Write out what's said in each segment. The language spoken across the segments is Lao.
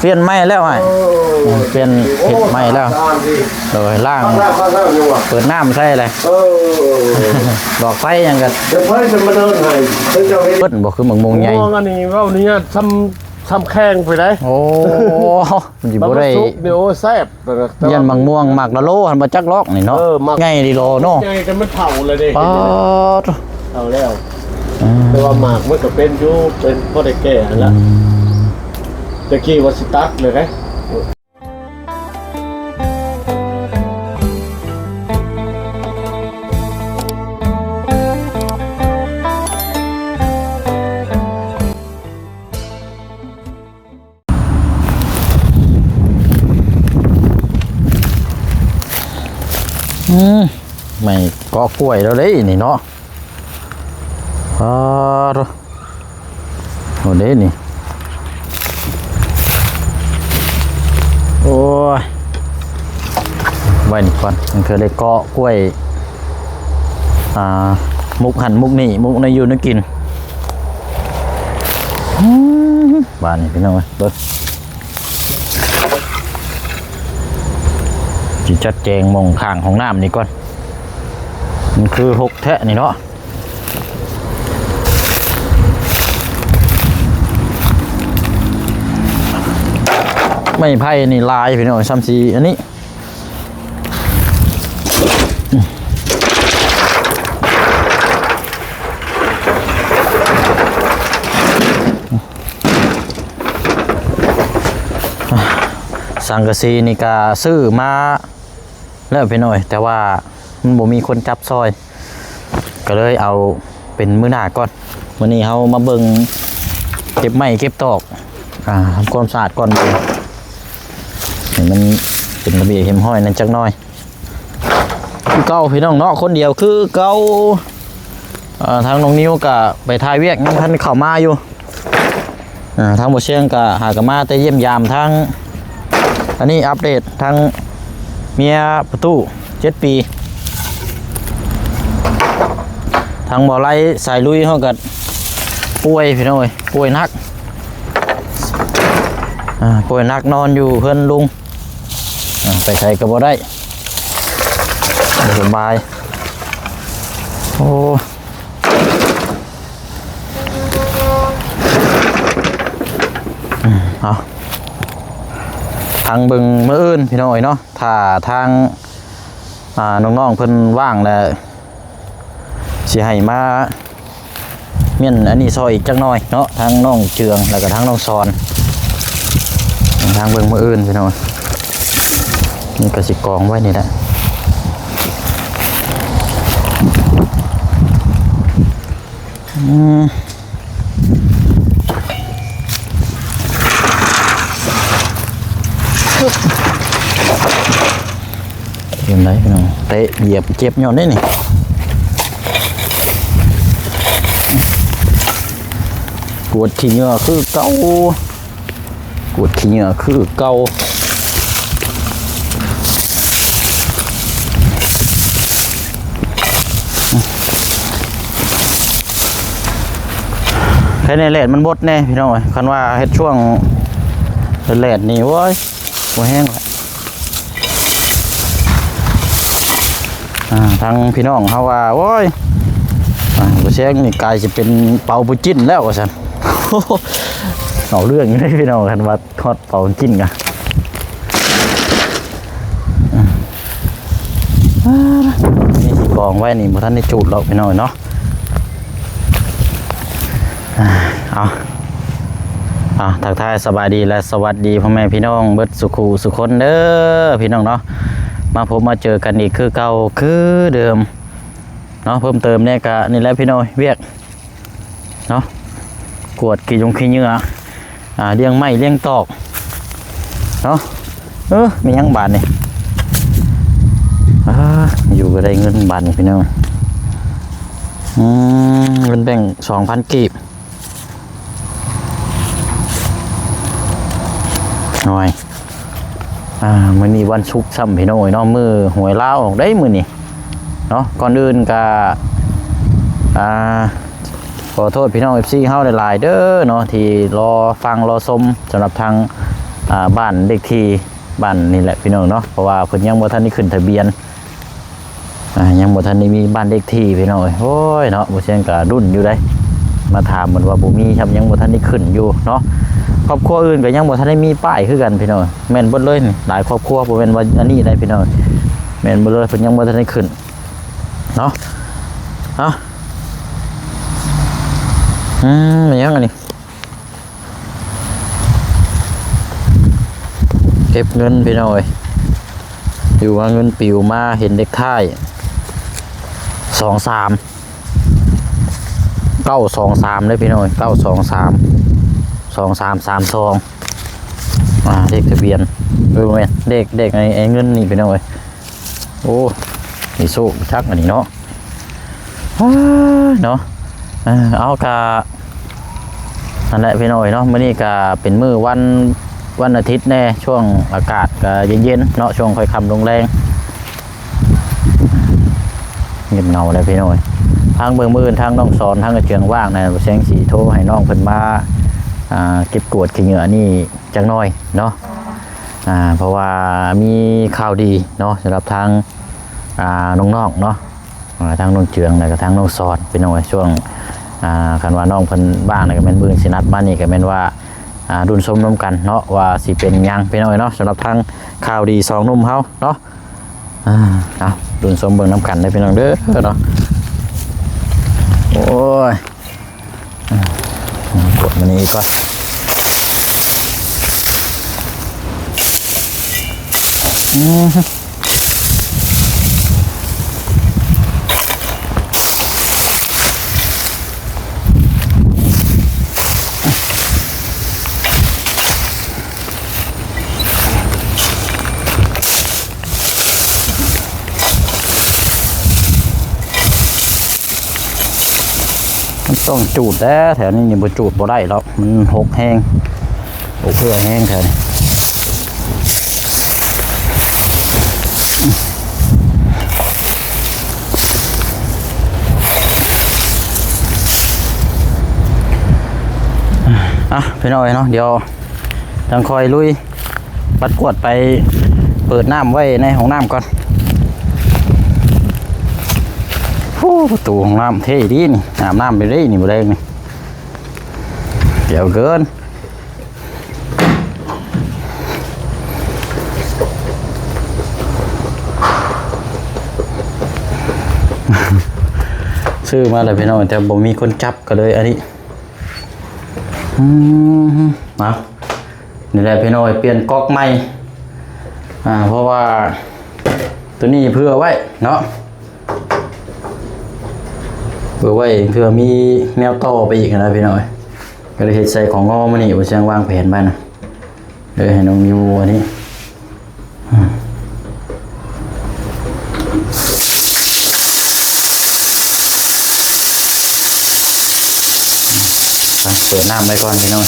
ປ່ຽນໃໝ່ແລ້ວອ້າຍ. ເອີ ປ່ຽນ ເຮັດໃໝ່ແລ້ວ. ໂດຍ ລ້າງ ລ້າງ ລ້າງຢູ່ວ່າ ເປີດນ້ຳໃສ່ແຫຼະ. ເອີ ດອກໄຟຫຍັງກໍ ດອກໄຟຈະມາເດີນໃຫ້ ເພິ່ນເຈົ້າເຮັດ. ເພິ່ນບໍ່ຄືໝາກມ່ວງໃຫຍ່ ໝາກມ່ວງອັນນີ້ເວົ້າອະນຸຍາດ ຊ່ຳ ຊ່ຳແຂ້ງໄປໄດ໋. ໂອ້ ມັນຊິບໍ່ໄດ້ ມາສຸກນີ້ ໂອ້ ແຊບ. ແຕ່ວ່າ ຢ້ານໝາກມ່ວງໝາກລະໂລຫັ້ນບໍ່ຈັກຫຼອກນີ້ເນາະ. ເອີ ໝາກໃຫຍ່ດີຫຼໍເນາະ ໃຫຍ່ ແຕ່ມັນເຖົ້າແລ້ວເດ້. ປາດ ເຖົ້າແລ້ວ. ອືມ ແຕ່ວ່າໝາກມັນກໍເປັນຢູ່ ເປັນພໍໄດ້ແກ່ຫັ້ນລະ. ອືມ ແຕ່ກີ້ວ່າຊິຕັດເລີຍເດ້. ອືມ ໄມ້ເກາະກ້ວຍແລ້ວເດ້ນີ້ເນາະ. ປາດໂທ້ ໂອ້ເດ້ນີ້ ໂອ້ຍ ໄວ້ນີ້ກ່ອນ ມັນຄືໄດ້ເກາະກ້ວຍ ອ່າ ມຸກຫັ້ນມຸກນີ້ ມຸກໃນຢູ່ໃນກິນ. ອືມ ບາດນີ້ພີ່ນ້ອງເອີຍ ເບິ່ງ ຊິຈັດແຈງໝ່ອງຂ້າງຫ້ອງນ້ຳນີ້ກ່ອນ ມັນຄືຮົກແທ້ນີ້ເນາະ. ໄມ້ໄຜ່ນີ້ຫຼາຍພີ່ນ້ອງ ຊ່ຳຊິອັນນີ້. ສັງກະສີນີ້ກະຊື້ມາແລ້ວພີ່ນ້ອງເອີຍ ແຕ່ວ່າມັນບໍ່ມີຄົນຈັບຊ່ອຍ ກໍເລີຍເອົາເປັນມື້ໜ້າກ່ອນ. ມື້ນີ້ເຮົາມາເບິ່ງເກັບໄມ້ເກັບຕອກ ອ່າ ທຳຄວາມສະອາດກ່ອນ ໃຫ້ມັນເປັນລະບຽບຮຽບຮ້ອຍນັ້ນຈັກໜ້ອຍ. ຄືເກົ່າພີ່ນ້ອງເນາະ ຄົນດຽວຄືເກົ່າ. ເອີ ທາງນ້ອງນິວກະໄປຖ່າຍວຽກ ຍັງບໍ່ທັນເຂົ້າມາຢູ່. ເອີ ທາງບໍ່ຊຽງກະຫາກະມາແຕ່ຢ້ຽມຢາມທາງ ອັນນີ້ອັບເດດທາງເມຍປະຕູເຈັດປີ. ທາງບໍ່ໄລສາຍລຸຍເຮົາກະປ່ວຍພີ່ນ້ອງເອີຍ ປ່ວຍໜັກ ອ່າ ປ່ວຍໜັກນອນຢູ່ເຮືອນລຸງ. ອ່າ ໄປໃສກໍບໍ່ໄດ້ ບໍ່ສະບາຍ. ໂອ້ ເອົາ ທາງເບິ່ງມື້ອື່ນພີ່ນ້ອງເອີຍເນາະ ຖ້າທາງ ອ່າ ນ້ອງໆເພິ່ນວ່າງແລ້ວ ຊິໃຫ້ມາມ້ຽນອັນນີ້ຊ່ອຍອີກຈັກໜ້ອຍເນາະ ທັງນ້ອງເຈືອງ ແລ້ວກໍທັງນ້ອງສອນ. ທາງເບິ່ງມື້ອື່ນພີ່ນ້ອງ ນີ້ກໍຊິກອງໄວ້ນີ້ແຫຼະ. ອືມ ເປັນໄດພີ່ນ້ອງ ເຕະຢຽບເຈັບຍ້ອນນີ້ນີ້. ກວດຂີ້ເຫຍື້ອຄືເກົ່າ ກວດຂີ້ເຫຍື້ອຄືເກົ່າ. ໃຫ້ແດດມັນບົດແດ່ພີ່ນ້ອງເອີຍ ຄັນວ່າເຮັດຊ່ວງແດດນີ້ ໂອ້ຍ ບໍ່ແຮງ. ອ່າ ທາງພີ່ນ້ອງເຮົາວ່າ ໂອ້ຍ ອ່າ ບໍ່ແຊງນີ້ກາຍຊິເປັນເປົາປູຈິ້ນແລ້ວວ່າຊັ້ນ. ເອົາເລື່ອງຢູ່ເດ້ພີ່ນ້ອງ ຄັນວ່າຮອດເປົາຈິ້ນກະ ອ່າ ນີ້ຊິກອງໄວ້ນີ້ ບໍ່ທັນໄດ້ຈູດດອກພີ່ນ້ອງເນາະ. ອ່າ ເອົາ ອ່າ ທັກທາຍສະບາຍດີ ແລະ ສະຫວັດດີພໍ່ແມ່ພີ່ນ້ອງເບິດສູ່ຄູ່ສູ່ຄົນເດີພີ່ນ້ອງເນາະ. ມາພົບມາເຈີກັນອີກຄືເກົ່າຄືເດີມເນາະ. ເພີ່ມເຕີມແດ່ກະນີ້ແຫຼະພີ່ນ້ອງ ວຽກເນາະ ກວດຂີ້ຢົງຂີ້ເຫຍື້ອ ອ່າ ລ້ຽງໄມ້ລ້ຽງຕອກເນາະ. ເອີ ມີຫຍັງບາດນີ້ ອ່າ ຢູ່ກໍໄດ້ເງິນບາດນີ້ພີ່ນ້ອງ. ອືມ ເງິນແບງສອງພັນກີບ. ໂອ້ຍ ອ່າ ມື້ນີ້ວັນສຸກຊ້ຳພີ່ນ້ອງເອີຍເນາະ ມື້ຫວຍລາວອອກໄດ໋ມື້ນີ້ເນາະ. ກ່ອນອື່ນກະ ອ່າ ຂໍໂທດພີ່ນ້ອງເອັຟຊີເຮົາຫຼາຍໆເດີເນາະ ທີ່ລໍຟັງລໍຊົມ ສຳລັບທາງ ອ່າ ບ້ານເລກທີ່ບ້ານນີ້ແຫຼະພີ່ນ້ອງເນາະ ເພາະວ່າເພິ່ນຍັງບໍ່ທັນໄດ້ຂຶ້ນທະບຽນ ອ່າ ຍັງບໍ່ທັນໄດ້ມີບ້ານເລກທີ່ພີ່ນ້ອງເອີຍ. ໂອ້ຍເນາະ ບໍ່ຊຽງກະລຸ້ນຢູ່ໃດ໋ ມາຖາມເພິ່ນວ່າບໍ່ມີ ຍັງບໍ່ທັນໄດ້ຂຶ້ນຢູ່ເນາະ. ຄອບຄົວອື່ນກະຍັງບໍ່ທັນໄດ້ມີປ້າຍຄືກັນພີ່ນ້ອງ ແມ່ນເບິດເລີຍນີ້ ຫຼາຍຄອບຄົວ ບໍ່ແມ່ນວ່າອັນນີ້ໃດ໋ພີ່ນ້ອງ ແມ່ນເບິດເລີຍ ເພິ່ນຍັງບໍ່ທັນໄດ້ຂຶ້ນເນາະ. ເອົ້າ ອືມ ແມ່ນຫຍັງອັນນີ້? ເກັບເງິນພີ່ນ້ອງເອີຍ ຢູ່ມາເງິນປິວມາ ເຫັນເລກທ້າຍສອງສາມ ເກົ້າສອງສາມເດ້ພີ່ນ້ອງເອີຍ ເກົ້າສອງສາມ ສອງສາມສາມສອງ ອ່າ ເລກທະບຽນ ເອີ ແມ່ນເລກ ເລກໄອ້ ໄອ້ເງິນນີ້ພີ່ນ້ອງເອີຍ. ໂອ້ ມີໂຊກຄັກອັນນີ້ເນາະ ເນາະ. ເອົາ ກະ ນັ້ນແຫຼະພີ່ນ້ອງເອີຍເນາະ ມື້ນີ້ກະເປັນມື້ວັນ ວັນອາທິດແດ່ ຊ່ວງອາກາດກະເຢັນໆເນາະ ຊ່ວງຄ່ອຍຄ່ຳລົງແລງ ງຽບເຫງົາແລ້ວພີ່ນ້ອງເອີຍ. ທາງເບິ່ງມື້ອື່ນ ທາງນ້ອງສອນ ທາງອາເຈືອງວ່າງນະ ບໍ່ແຊງຊິໂທໃຫ້ນ້ອງເພິ່ນມາ ອ່າ ເກັບກວາດຂີ້ເຫຍື້ອນີ້ຈັກໜ່ອຍເນາະ ອ່າ ເພາະວ່າມີຂ່າວດີເນາະ ສຳລັບທາງ ອ່າ ນ້ອງໆເນາະ ອ່າ ທັງນ້ອງເຈືອງ ແລ້ວກະທັງນ້ອງສອນ ພີ່ນ້ອງເອີຍ. ຊ່ວງ ອ່າ ຄັນວ່ານ້ອງເພິ່ນວ່າງນີ້ກະແມ່ນມື້ອື່ນຊິນັດມານີ້ ກະແມ່ນວ່າ ອ່າ ລຸ້ນຊົມນຳກັນເນາະ ວ່າຊິເປັນຫຍັງພີ່ນ້ອງເອີຍເນາະ ສຳລັບທາງຂ່າວດີສອງໜຸ່ມເຮົາເນາະ. ອ່າ ເອົາ ລຸ້ນຊົມເບິ່ງນຳກັນເດີພີ່ນ້ອງເດີເນາະ. ໂອ້ຍ ອ່າ ກວດມື້ນີ້ອີກກ່ອນ ອືມ ມັນຕ້ອງຈູດແຫຼະ ແຖວນີ້ນີ້ບໍ່ຈູດບໍ່ໄດ້ດອກ ມັນຫົກແຮງ ໂອເຄແຮງແຖວນີ້. ອ່ະ ພີ່ນ້ອງເອີຍເນາະ ດຽວຈັ່ງຄ່ອຍລຸຍ ປັດກວາດໄປເປີດນ້ຳໄວ້ໃນຫ້ອງນ້ຳກ່ອນ. ໂອ້ ປະຕູຫ້ອງນ້ຳເທ່ດີນີ້ ອາບນ້ຳໄດ້ເດ້ນີ້ມື້ແລງນີ້ ແຈວເກີນ. ຊື້ມາແລ້ວພີ່ນ້ອງ ແຕ່ບໍ່ມີຄົນຈັບ ກະເລີຍອັນນີ້ ອືມ ເອົາ ນີ້ແຫຼະພີ່ນ້ອງ ປ່ຽນກ໋ອກໃໝ່ ອ່າ ເພາະວ່າໂຕນີ້ເຜື່ອໄວ້ເນາະ ເຜື່ອໄວ້ ເຜື່ອມີແນວຕໍ່ໄປອີກນະພີ່ນ້ອງ. ກະເລີຍເຮັດໃສ່ຂອງງໍມື້ນີ້ ບໍ່ຊຽງວາງແຜນໄວ້ນະ ເອີ ໃຫ້ນ້ອງມີໝູ່ອັນນີ້ ເປີດນ້ຳໄວ້ກ່ອນພີ່ນ້ອງ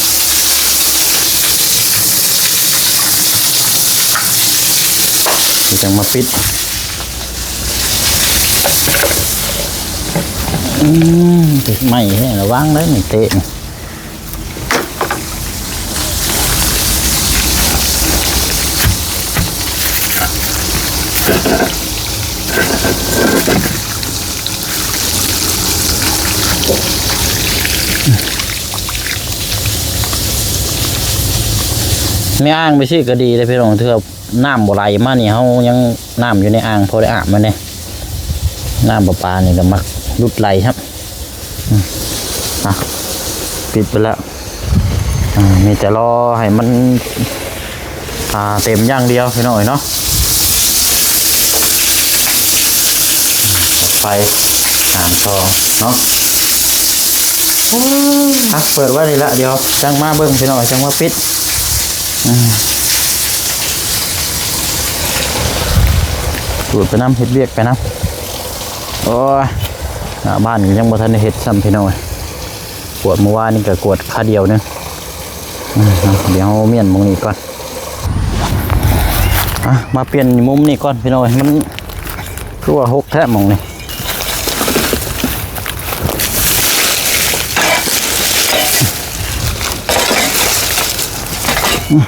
ຈັ່ງມາປິດ. ອືມ ຖືກໄມ້ແທ້ ລະວັງເດີ ນີ້ເຕະ ແມ່ອ່າງໄປຊີ້ກະດີເດ້ພີ່ນ້ອງ ເທື່ອນ້ຳບໍ່ໄຫຼມານີ້ ເຮົາຍັງ ນ້ຳຢູ່ໃນອ່າງພໍໄດ້ອາບມັນເດ້ ນ້ຳປະປານີ້ກະມັກຫຼຸດໄຫຼຄັບ. ອືມ ອ່ະ ປິດໄປແລ້ວ ອ່າ ມີແຕ່ລໍໃຫ້ມັນ ອ່າ ເຕັມຢ່າງດຽວພີ່ນ້ອງເອີຍເນາະ. ໄປ ສາມ ສອງ ເນາະ ອ່ະ ເປີດໄວ້ນີ້ລະ ດຽວຈັ່ງມາເບິ່ງພີ່ນ້ອງ ຈັ່ງມາປິດ. ອືມ ຈູດໄປນຳ ເຮັດວຽກໄປນຳ. ໂອ້ຍ ໜ້າບ້ານກະຍັງບໍ່ທັນໄດ້ເຮັດຊ້ຳພີ່ນ້ອງ ກວດມື້ວານນີ້ກະກວດຄາດຽວໜຶ່ງ. ອືມ ດຽວເຮົາມ້ຽນໝ່ອງນີ້ກ່ອນ ອ່ະ ມາປ່ຽນມຸມນີ້ກ່ອນພີ່ນ້ອງ ມັນຄືວ່າຫົກແທ້ໝ່ອງນີ້. ອືມ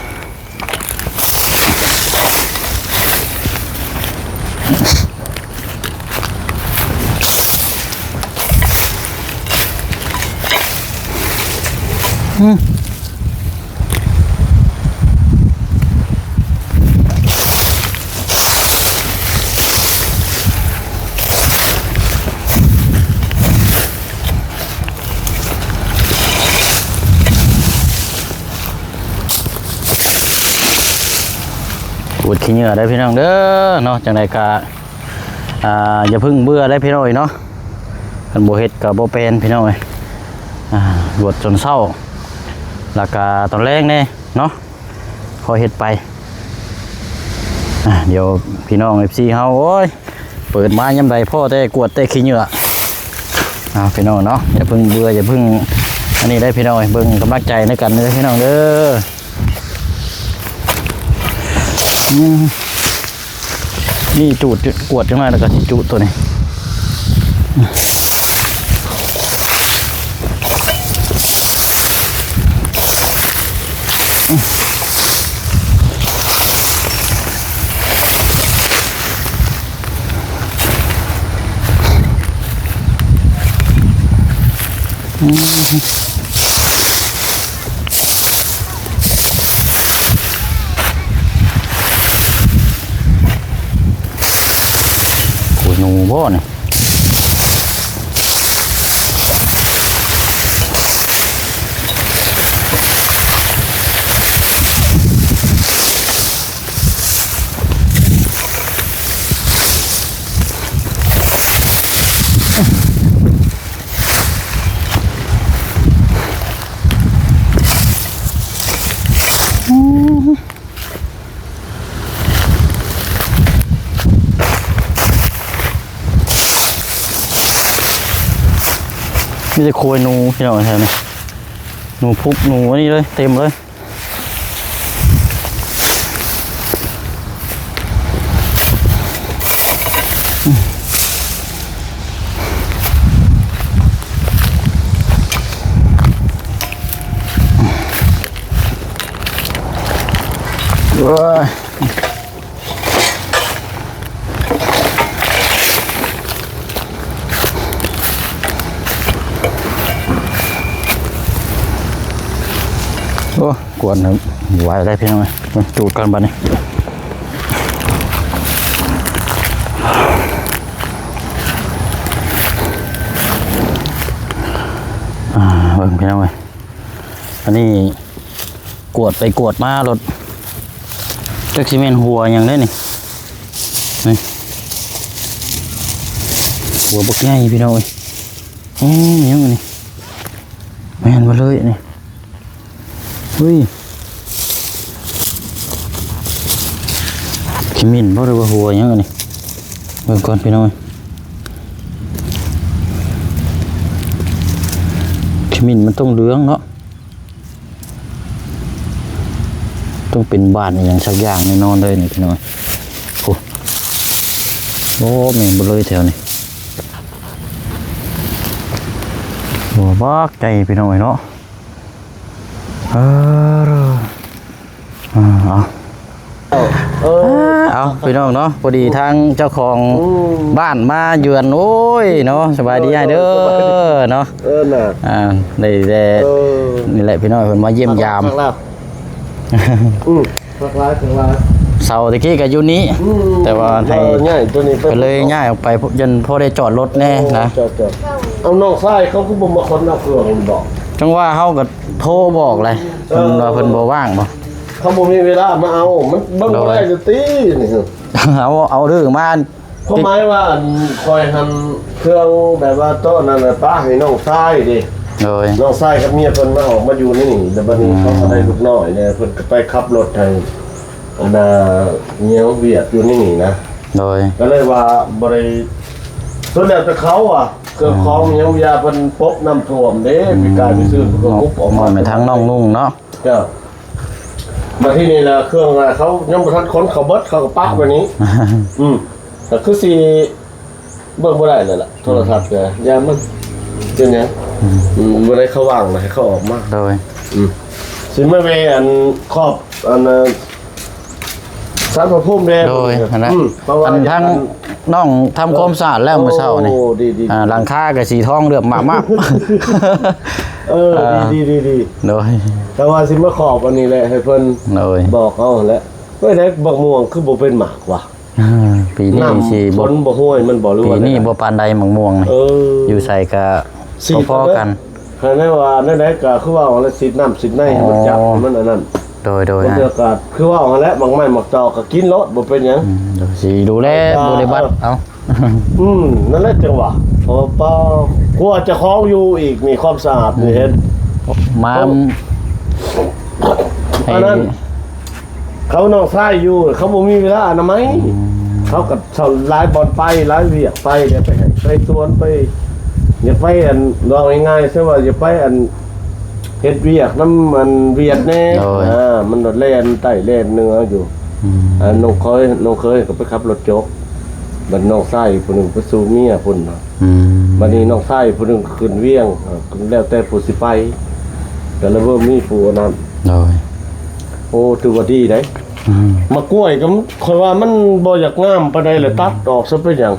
ອືມ ขูดขี้เหงื่อเด้อพี่น้องเด้อเนาะ จั่งใดก็ อ่า อย่าเพิ่งเบื่อเด้อพี่น้องเอ้ยเนาะ คันบ่เฮ็ดก็บ่เป็นพี่น้องเอ้ย อ่า ขูดจนเช้า แล้วก็ตอนแลงแน่เนาะ ค่อยเฮ็ดไป อ่า เดี๋ยวพี่น้อง เอฟซี เฮา โอ้ย เปิดมายามใดพ้อแต่ขวดแต่ขี้เหงื่อ เอาพี่น้องเนาะ อย่าเพิ่งเบื่อ อย่าเพิ่งอันนี้ได้พี่น้อง เบิ่งกำลังใจในกันเด้อพี่น้องเด้อ อืม นี่จูด กวดจังหน่อย แล้วก็สิจูดตัวนี้ อืม โอ้ย หนูบ่นี่ มีแต่โคยหนูพี่น้องแถวนี้ หนูพุก หนูอันนี้เลย เต็มเลย โอ้ย โอ้ กวนไหวได้พี่น้องเอ้ย มาจูดกันบัดนี้ อ่า เบิ่งพี่น้องเอ้ย อันนี้กวดไปกวดมาโลด จักสิแม่นหัวหยังเด้นี่ นี่ หัวบักใหญ่พี่น้องเอ้ย โอ้ หยังอันนี้ แม่นบ่เลยนี่ เฮ้ย ขมิ้นบ่ หรือว่าหัวหยังอันนี้ เบิ่งก่อนพี่น้องเอ้ย ขมิ้นมันต้องเหลืองเนาะ ต้องเป็นบ้านอีหยังสักอย่างแน่นอนเลยนี่พี่น้อง โอ้ โอ้ แม่นบ่เลยแถวนี้ โอ้ บักใหญ่พี่น้องเอ้ยเนาะ เออ อ่า เอา เออ เอา พี่น้องเนาะ พอดีทางเจ้าของ อืม บ้านมาเยือน โอ้ยเนาะ สบายดีอ้ายเด้อ เออ สบายดีเนาะ เออน่ะ อ่า ได้แต่ เออ นี่แหละพี่น้อง เพิ่นมาเยี่ยมยาม พักแล้ว อืม พักหลาย พักหลาย เสาตะกี้ก็อยู่นี่ อืม แต่ว่าให้ ย้ายตัวนี้ไป ก็เลยย้ายออกไป ยันพอได้จอดรถแน่นะ โอ้ จอด จอด เอาน้องชายเขาคือบ่มาขนเอาเครื่องนี่บ่ จังว่าเฮาก็โทรบอกเลย เออ เพิ่นว่าเพิ่นบ่ว่างบ่ เขาบ่มีเวลามาเอา มันเบิ่งบ่ได้ โดย ตินี่ เอา เอาดื้อมา ความหมายว่า อัน ข้อยหั่นเครื่องแบบว่าโต๊ะนั่นน่ะ ปะให้น้องชายเด้ โดย น้องชายกับเมียเพิ่นมาออกมาอยู่นี่ แล้วบัดนี้ อืม เขาก็ได้ลูกน้อยเนี่ย เพิ่นก็ไปขับรถให้ อันน่ะ เมียเวียดอยู่นี่นะ โดย ก็เลยว่าบ่ได้ ส่วนแล้วแต่เขาอะ เครื่องของ อืม เมียเวียดเพิ่นปบน้ำท่วมเด้ อืม ปีกายไปซื้อเพิ่นก็ฮุบออกมา มอบให้ทางน้องนุ่งเนาะ เจ้า มาที่นี่นะ เครื่องอะไรเขายังบ่ทันขนเขาเบิด เขาก็ปะไว้นี้ อืม ก็คือสิเบิ่งบ่ได้เลยล่ะ โทรศัพท์ก็ย่านมันเป็นหยัง อืม อืม บ่ได้เขาว่างนะ ให้เขาออกมา โดย อืม สิมาแวะอันครอบ อันน่ะ ສານພະພູມແດ່ ໂດຍ ຫັ້ນນະ ອືມ ເພາະວ່າ ອັນທາງ ອັນ ນ້ອງທຳຄວາມສະອາດແລ້ວມື້ເຊົ້ານີ້ ໂອ້ ດີໆ ອ່າ ຫຼັງຄາກໍສີທອງເຫຼືອບມາກໆ ເອີ ອ່າ ດີໆ ໂດຍ ແຕ່ວ່າຊິມາຂອບອັນນີ້ແຫຼະ ໃຫ້ເພິ່ນ ໂດຍ ບອກເອົາຫັ້ນແຫຼະ. ເອີ ໄດ້ບັກມ່ວງຄືບໍ່ເປັນໝາກວະ? ອ່າ ປີນີ້ຊິບໍ່ ຝົນບໍ່ໂຮຍມັນບໍ່ ຫຼືວ່າ ປີນີ້ບໍ່ປານໃດໝາກມ່ວງນີ້ ເອີ ຢູ່ໃສກໍພໍໆກັນ ຄັນແມ່ນວ່າແນວໃດກໍຄືເວົ້າຫັ້ນແຫຼະ ສີດນ້ຳສີດໃນໃຫ້ມັນຈັບ ອໍ ໃຫ້ມັນອັນນັ້ນ ໂດຍໆ ບາງເທື່ອກໍຄືເວົ້າຫັ້ນແຫຼະ ໝາກໄມ້ໝາກຕອກກໍກິນໂລດ ບໍ່ເປັນຫຍັງ ອືມ ຊິດູແລ ອ່າ ບໍລິບັດ ເອີ ເອົາ ອືມ ນັ້ນແຫຼະຈັ່ງຫວະ ເພາະວ່າປ່າ ຄົວເຈົ້າຂອງຢູ່ອີກນີ້ ຄວາມສະອາດນີ້ເຫັນ ມາ ເອີ ໃຫ້ ອັນນັ້ນ ເຂົານ້ອງຊາຍຢູ່ ເຂົາບໍ່ມີເວລາອະນາໄມ ອືມ ເຂົາກໍເຊົ່າຫຼາຍບ່ອນໄປ ຫຼາຍວຽກໄປ ແລ້ວໄປໃຫ້ໄປສວນ ໄປ ຢາກໄປອັນ ເວົ້າງ່າຍໆ ຊະວ່າຢາກໄປອັນ ເຮັດວຽກນຳອັນຫວຽດແດ່ ໂດຍ ອ່າ ມັນໂດດແລ່ນໃຕ້ແລ່ນເໜືອຢູ່ ອືມ ອັນນ້ອງເຂີຍ ນ້ອງເຂີຍກໍໄປຂັບລົດຈົກ ບັດນ້ອງຊາຍຜູ້ໜຶ່ງໄປສູ່ເມຍພຸ້ນ ອືມ ບັດນີ້ນ້ອງຊາຍຜູ້ໜຶ່ງຂຶ້ນວຽງ ແລ້ວແຕ່ຜູ້ຊິໄປ ກໍເລີຍບໍ່ມີຜູ້ອັນນັ້ນ ໂດຍ ໂອ້ ຖືວ່າດີໄດ໋ ອືມ ໝາກກ້ວຍກໍ ຂ້ອຍວ່າມັນບໍ່ຢາກງາມປານໃດແຫຼະ ຕັດອອກຊະ ເປັນຫຍັງ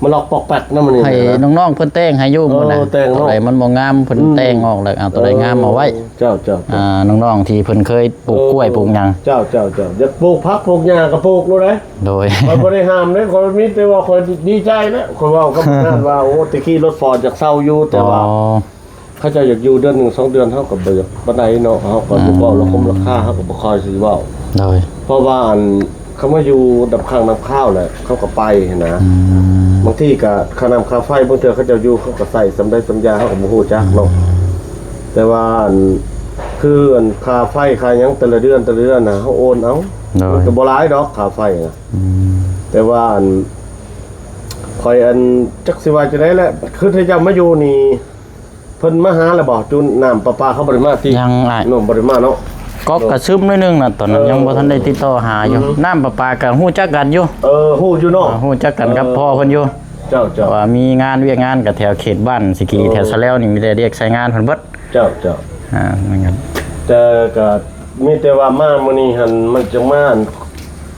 ມາລັອກປອກແປັກນຳອັນນີ້ ໃຫ້ນ້ອງໆເພິ່ນແຕ່ງໃຫ້ຢູ່ ເອີ ມື້ນະ ແຕ່ງເນາະ ໂຕໃດມັນບໍ່ງາມເພິ່ນ ເອີ ແຕ່ງອອກ ແລ້ວເອົາໂຕໃດງາມມາໄວ້ ເອີ ເຈົ້າໆໆ ອ່າ ນ້ອງໆທີ່ເພິ່ນເຄີຍປູກກ້ວຍ ເອີ ປູກຫຍັງ ເຈົ້າໆໆ ຢາກປູກຜັກປູກຫຍ້າກໍປູກໂລດເດ້ ໂດຍ ຂ້ອຍບໍ່ໄດ້ຫ້າມເດ້ ຂ້ອຍມີແຕ່ວ່າຂ້ອຍດີໃຈແຫຼະ ຂ້ອຍເວົ້າກັບເພິ່ນນັ້ນວ່າ ໂອ້ ແຕ່ກີ້ລົດຟອດຢາກເຊົ່າຢູ່ ແຕ່ວ່າ ອໍ ເຂົາເຈົ້າຢາກຢູ່ເດືອນໜຶ່ງສອງເດືອນ ເຮົາກໍບໍ່ຢາກປານໃດເນາະ ເຮົາກໍ ອືມ ບໍ່ເວົ້າລາຄາ ລາຄາເຮົາກໍບໍ່ຄ່ອຍຊິເວົ້າ ໂດຍ ເພາະວ່າອັນ ເຂົາມາຢູ່ນຳຄັ້ງນຳຄາວແຫຼະ ເຂົາກໍໄປຫັ້ນນະ ອືມ ບາງທີກໍຄ່ານ້ຳຄ່າໄຟ ບາງເທື່ອເຂົາເຈົ້າຢູ່ ເຂົາກໍໃຊ້ສ່ຳໃດສ່ຳຢ່າງ ເຮົາກໍບໍ່ຮູ້ຈັກເນາະ ອືມ ແຕ່ວ່າອັນ ຄືອັນຄ່າໄຟຄ່າຫຍັງແຕ່ລະເດືອນ ແຕ່ລະເດືອນນະ ເຮົາໂອນເອົາ ໂດຍ ມັນກໍບໍ່ຫຼາຍດອກຄ່າໄຟນະ ອືມ ແຕ່ວ່າອັນ ຂ້ອຍອັນ ຈັກຊິວ່າຈັ່ງໃດແຫຼະ ຄືເຈົ້າມາຢູ່ນີ້ ເພິ່ນມາຫາແລ້ວບໍ່? ຈຸນ້ຳປະປາເຂົາບໍ່ໄດ້ມາຕິ? ຍັງອ້າຍ ນ້ອງບໍ່ໄດ້ມາເນາະ ກໍກະຊຶມໜ້ອຍໜຶ່ງນະ ຕອນນັ້ນ ເອີ ຍັງບໍ່ທັນໄດ້ຕິດຕໍ່ຫາຢູ່ ອືມ ນ້ຳປະປາກໍຮູ້ຈັກກັນຢູ່ ເອີ ຮູ້ຢູ່ເນາະ ເອີ ຮູ້ຈັກກັນກັບ ເອີ ພໍ່ເພິ່ນຢູ່ ເຈົ້າໆ ວ່າມີງານວຽກງານກໍແຖວເຂດບ້ານສະກີ ເອີ ແຖວສະແລວນີ້ ມີແຕ່ວຽກໃຊ້ງານເພິ່ນເບິດ ເຈົ້າໆ ອ່າ ແມ່ນ ແຕ່ກໍມີແຕ່ວ່າມາມື້ນີ້ຫັ້ນ ມັນຈັ່ງມາ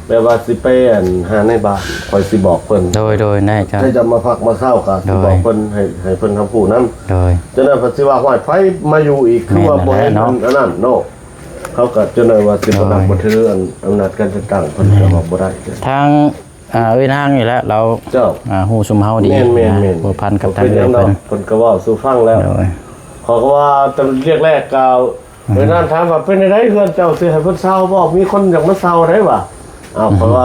ແບບວ່າຊິໄປອັນຫາໃນບ້ານ ຂ້ອຍຊິບອກເພິ່ນ ໂດຍໆ ແນ່ເຈົ້າ ໃຫ້ເຈົ້າມາພັກມາເຊົາກໍຊິບອກເພິ່ນ ໂດຍ ໃຫ້ ໃຫ້ເພິ່ນຮັບຮູ້ນຳ ໂດຍ ຈັ່ງນັ້ນເພິ່ນຊິວ່າ ຫ້ວຍ ໃຜມາຢູ່ອີກ ຄືວ່າບໍ່ເຫັນ ແມ່ນແຫຼະເນາະ ອັນ ອັນນັ້ນເນາະ ເຂົາກໍຈັ່ງນັ້ນວ່າຊິບໍ່ນັບ ໂດຍ ບໍ່ຖືອັນອຳນາດການຈັດຕັ້ງ ເພິ່ນກໍວ່າບໍ່ໄດ້ ທາງ ອ່າ ເອື້ອຍນາງນີ້ແຫຼະ ລາວ ເຈົ້າ ອ່າ ຮູ້ຊຸມເຮົາດີ ແມ່ນໆໆ ພົວພັນກັບທາງເອື້ອຍເພິ່ນ ເພິ່ນກໍເວົ້າສູ່ຟັງແລ້ວ ໂດຍ ເຂົາກໍວ່າແຕ່ວຽກແລກກໍ ອືມ ເວລານັ້ນຖາມວ່າ ເປັນຈັ່ງໃດເຮືອນເຈົ້າ ຊິໃຫ້ເພິ່ນເຊົ່າບໍ່? ມີຄົນຢາກມາເຊົ່າໄດ໋ວ່າ. ເອົ້າ ອືມ ເພິ່ນວ່າ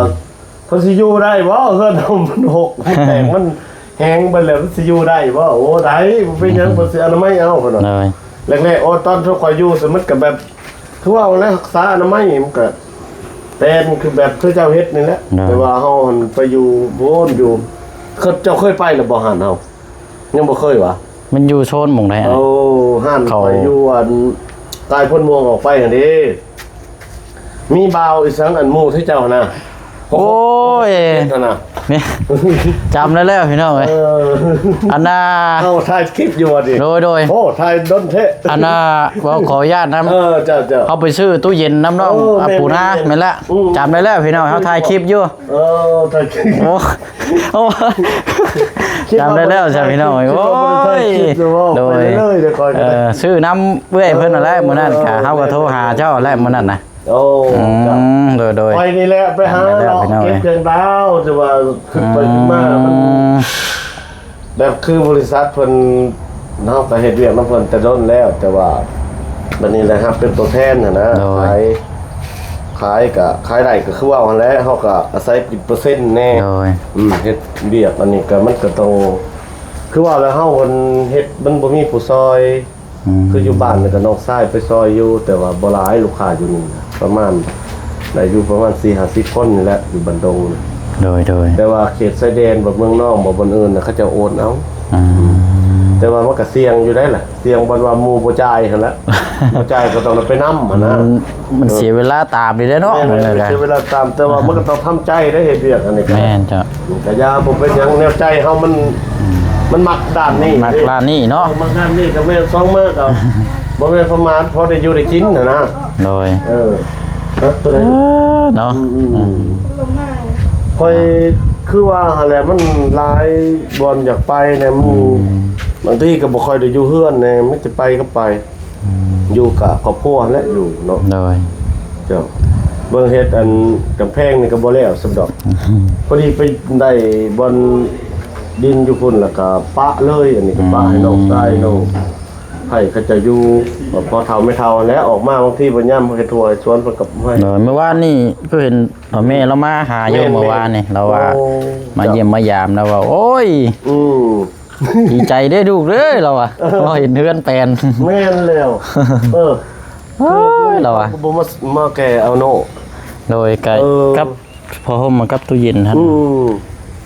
ເພິ່ນຊິຢູ່ໄດ້ບໍ່? ເຮືອນເຮົາມັນຫົກ ມັນແຕກ ມັນແຫງເບິດແລ້ວ ມັນຊິຢູ່ໄດ້ບໍ່? ໂອ້ ໄດ້ ບໍ່ເປັນຫຍັງ ອືມ ເພິ່ນຊິອະນາໄມເອົາ ເພິ່ນວ່າ ໂດຍ ແລກໆ ໂອ້ ຕອນທີ່ຂ້ອຍຢູ່ ມັນກໍແບບ ຄືວ່າແຫຼະ ຮັກສາອະນາໄມ ມັນກໍແຕ່ນ ຄືແບບຄືເຈົ້າເຮັດນີ້ແຫຼະ ໂດຍ ແຕ່ວ່າເຮົາຫັ້ນໄປຢູ່ໂພນຢູ່ ເຂົາເຈົ້າເຄີຍໄປແລ້ວບໍ່ ຮ້ານເຮົາ? ຍັງບໍ່ເຄີຍຫວາ? ມັນຢູ່ໂຊນໝ່ອງໃດ? ໂອ້ ຮ້ານຂ້ອຍຢູ່ອັນ ກາຍໂພນມ່ວງອອກໄປຫັ້ນເດ້ ມີບ່າວອີສັງ ອັນໝູ່ທີ່ເຈົ້າຫັ້ນນະ ໂອ້ຍ ເຮັດຫັ້ນນະ ນີ້ ຈຳໄດ້ແລ້ວພີ່ນ້ອງເອີຍ ເອີ ອັນນ່າ ເອົາ ຖ່າຍຄລິບຢູ່ວ່າຕິ? ໂດຍໆ ໂອ້ ຖ່າຍດົນແທ້ ອັນນ່າ ເວົ້າຂໍອະນຸຍາດນຳ ເອີ ເຈົ້າໆ ເຮົາໄປຊື້ຕູ້ເຢັນນຳນ້ອງ ເອີ ອາ ແມ່ນໆ ປູນາ ແມ່ນແຫຼະ ອືມ ຈຳໄດ້ແລ້ວພີ່ນ້ອງ ເຮົາຖ່າຍຄລິບຢູ່ ເອີ ຖ່າຍຄລິບ ໂອ້ ໂອ້ ຈຳໄດ້ແລ້ວຈ້ະພີ່ນ້ອງ ໂອ້ຍ ໂດຍ ເອີ ຊື້ນຳເອື້ອຍເພິ່ນນັ້ນແຫຼະ ມື້ນັ້ນກະ ເຮົາກໍໂທຫາເຈົ້າແຫຼະມື້ນັ້ນນະ ໂອ້ ອືມ ເຈົ້າ ໂດຍໆ ຂ້ອຍນີ້ແຫຼະໄປຫາເລາະເກັບເຄື່ອງດາວ ແຕ່ວ່າຂຶ້ນໄປຂຶ້ນມາ ອືມ ມັນ ແບບຄືບໍລິສັດເພິ່ນ ເຮົາກໍເຮັດວຽກນຳເພິ່ນແຕ່ດົນແລ້ວ ແຕ່ວ່າບັດນີ້ໄດ້ຮັບເປັນຕົວແທນຫັ້ນນະ ໂດຍ ຂາຍ ຂາຍກໍຂາຍໄດ້ກໍຄືເວົ້າຫັ້ນແຫຼະ ເຮົາກໍອາໄສກິນເປີເຊັນແດ່ ໂດຍ ອືມ ເຮັດວຽກອັນນີ້ກໍ ມັນກໍຕ້ອງ ຄືວ່າແລ້ວ ເຮົາມັນເຮັດ ມັນບໍ່ມີຜູ້ຊ່ອຍ ອືມ ຄືຢູ່ບ້ານນີ້ກໍນ້ອງຊາຍໄປຊ່ອຍຢູ່ ແຕ່ວ່າບໍ່ຫຼາຍ ລູກຄ້າຢູ່ນີ້ນະ ປະມານ ໄດ້ຢູ່ປະມານສີ່ຫ້າສິບຄົນນີ້ແຫຼະ ຢູ່ບ້ານດົງນະ ໂດຍໆ ແຕ່ວ່າເຂດຊາຍແດນ ບໍ່ເມືອງນອງ ບໍ່ບ່ອນອື່ນນະ ເຂົາເຈົ້າໂອນເອົາ ອືມ ແຕ່ວ່າມັນກໍສ່ຽງຢູ່ໄດ໋ລະ ສ່ຽງບ່ອນວ່າໝູ່ບໍ່ຈ່າຍຫັ້ນລະ ບໍ່ຈ່າຍກໍຕ້ອງໄດ້ໄປນຳຫັ້ນນະ ມັນ ມັນເສຍເວລາຕາມນີ້ແຫຼະເນາະ ແມ່ນໆ ເສຍເວລາຕາມ ແຕ່ວ່າມັນກໍຕ້ອງທຳໃຈໄດ໋ ເຮັດວຽກອັນນີ້ກໍ ແມ່ນເຈົ້າ ກະຢ່າ ບໍ່ເປັນຫຍັງ ແນວໃຈເຮົາມັນ ອືມ ມັນມັກດ້ານນີ້ ມັກດ້ານນີ້ເນາະ ເອີ ມັກດ້ານນີ້ກໍແມ່ນ ສອງມາກໍບໍ່ແມ່ນປະໝາດ ພໍໄດ້ຢູ່ໄດ້ກິນຫັ້ນນະ ໂດຍ ເອີ ເອີ ເນາະ ອືມ ອືມ ອືມ ຂ້ອຍຄືວ່າຫັ້ນແຫຼະ ມັນຫຼາຍບ່ອນຢາກໄປແດ່ ມັນ ອືມ ບາງທີກໍບໍ່ຄ່ອຍໄດ້ຢູ່ເຮືອນແດ່ ມີແຕ່ໄປກໍໄປ ອືມ ຢູ່ກັບຄອບຄົວຫັ້ນແຫຼະ ຢູ່ເນາະ ໂດຍ ເຈົ້າ ເບິ່ງເຮັດອັນກຳແພງນີ້ກໍບໍ່ແລ້ວສ່ຳດອກ ອືມ ພໍດີໄປໄດ້ບ່ອນດິນຢູ່ພຸ້ນ ແລ້ວກໍປະເລີຍ ອັນນີ້ກໍປະໃຫ້ນ້ອງຊາຍ ອືມ ນ້ອງ ໃຫ້ເຂົາເຈົ້າຢູ່ ພໍ່ເຖົ້າແມ່ເຖົ້າແຫຼະ ອອກມາບາງທີ ຍາມເຮັດຮົ້ວເຮັດສວນ ເພິ່ນກໍໃຫ້ ໂດຍ ມື້ວານນີ້ຄືເຫັນພໍ່ແມ່ລາວມາຫາຢູ່ ແມ່ນໆ ມື້ວານນີ້ ລາວວ່າ ໂອ້ ມາຢ້ຽມມາຢາມ ລາວວ່າ ໂອ້ຍ ອືມ ດີໃຈເດ້ລູກເອີຍ ລາວວ່າ ເອີ ພໍເຫັນເຮືອນແປນ ແມ່ນແລ້ວ ເອີ ໂອ້ຍ ລາວວ່າ ບໍ່ມາ ມາແກ່ເອົາເນາະ ໂດຍ ກະ ເອີ ກັບ ຜ້າຫົ່ມກັບຕູ້ເຢັນຫັ້ນ ອືມ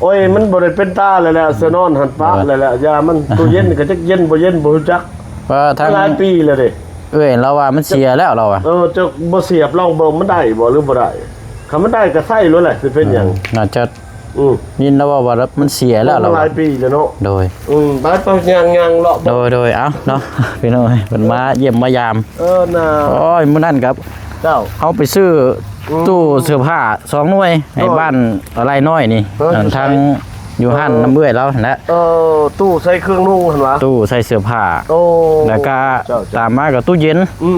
ໂອ້ຍ ມັນບໍ່ໄດ້ເປັນຕາແລ້ວແຫຼະ ເສື້ອນອນຫັ້ນປະ ເອີ ແລ້ວແຫຼະ ຢ່າມັນ ຕູ້ເຢັນກໍຈັກເຢັນບໍ່ເຢັນບໍ່ຮູ້ຈັກ ວ່າທາງຫຼາຍປີແລ້ວເດ້ ເອີຍ ລາວວ່າມັນເສຍແລ້ວ ລາວວ່າ ເອີ ຈັກບໍ່ສຽບລອງເບິ່ງ ມັນໄດ້ບໍ່ ຫຼືບໍ່ໄດ້ ຄັນມັນໄດ້ກໍໃຊ້ໂລດແຫຼະ ຊິເປັນຫຍັງ ເອີ ໜ້າຈະ ອືມ ຍິນລາວເວົ້າວ່າມັນເສຍແລ້ວ ມັນຫຼາຍປີແລ້ວເນາະ ໂດຍ ອືມ ໄປໆ ຍ່າງໆ ເລາະ ໂດຍໆ ເອົາເນາະ ພີ່ນ້ອງເອີຍ ເພິ່ນມາຢ້ຽມມາຢາມ ເອີ ນະ ໂອ້ຍ ມື້ນັ້ນກໍ ເຈົ້າ ເຮົາໄປຊື້ ອືມ ຕູ້ເສື້ອຜ້າສອງໜ່ວຍໃຫ້ ໂດຍ ບ້ານໄຮ່ນ້ອຍນີ້ ເອີ ທາງຢູ່ຮ້ານ ເອີ ນຳເອື້ອຍລາວຫັ້ນແຫຼະ ເອີ ຕູ້ໃສ່ເຄື່ອງນຸ່ງຫັ້ນຫວາ ຕູ້ໃສ່ເສື້ອຜ້າ ໂອ້ ແລ້ວກໍ ເຈົ້າໆ ຕາມມາກໍຕູ້ເຢັນ ອື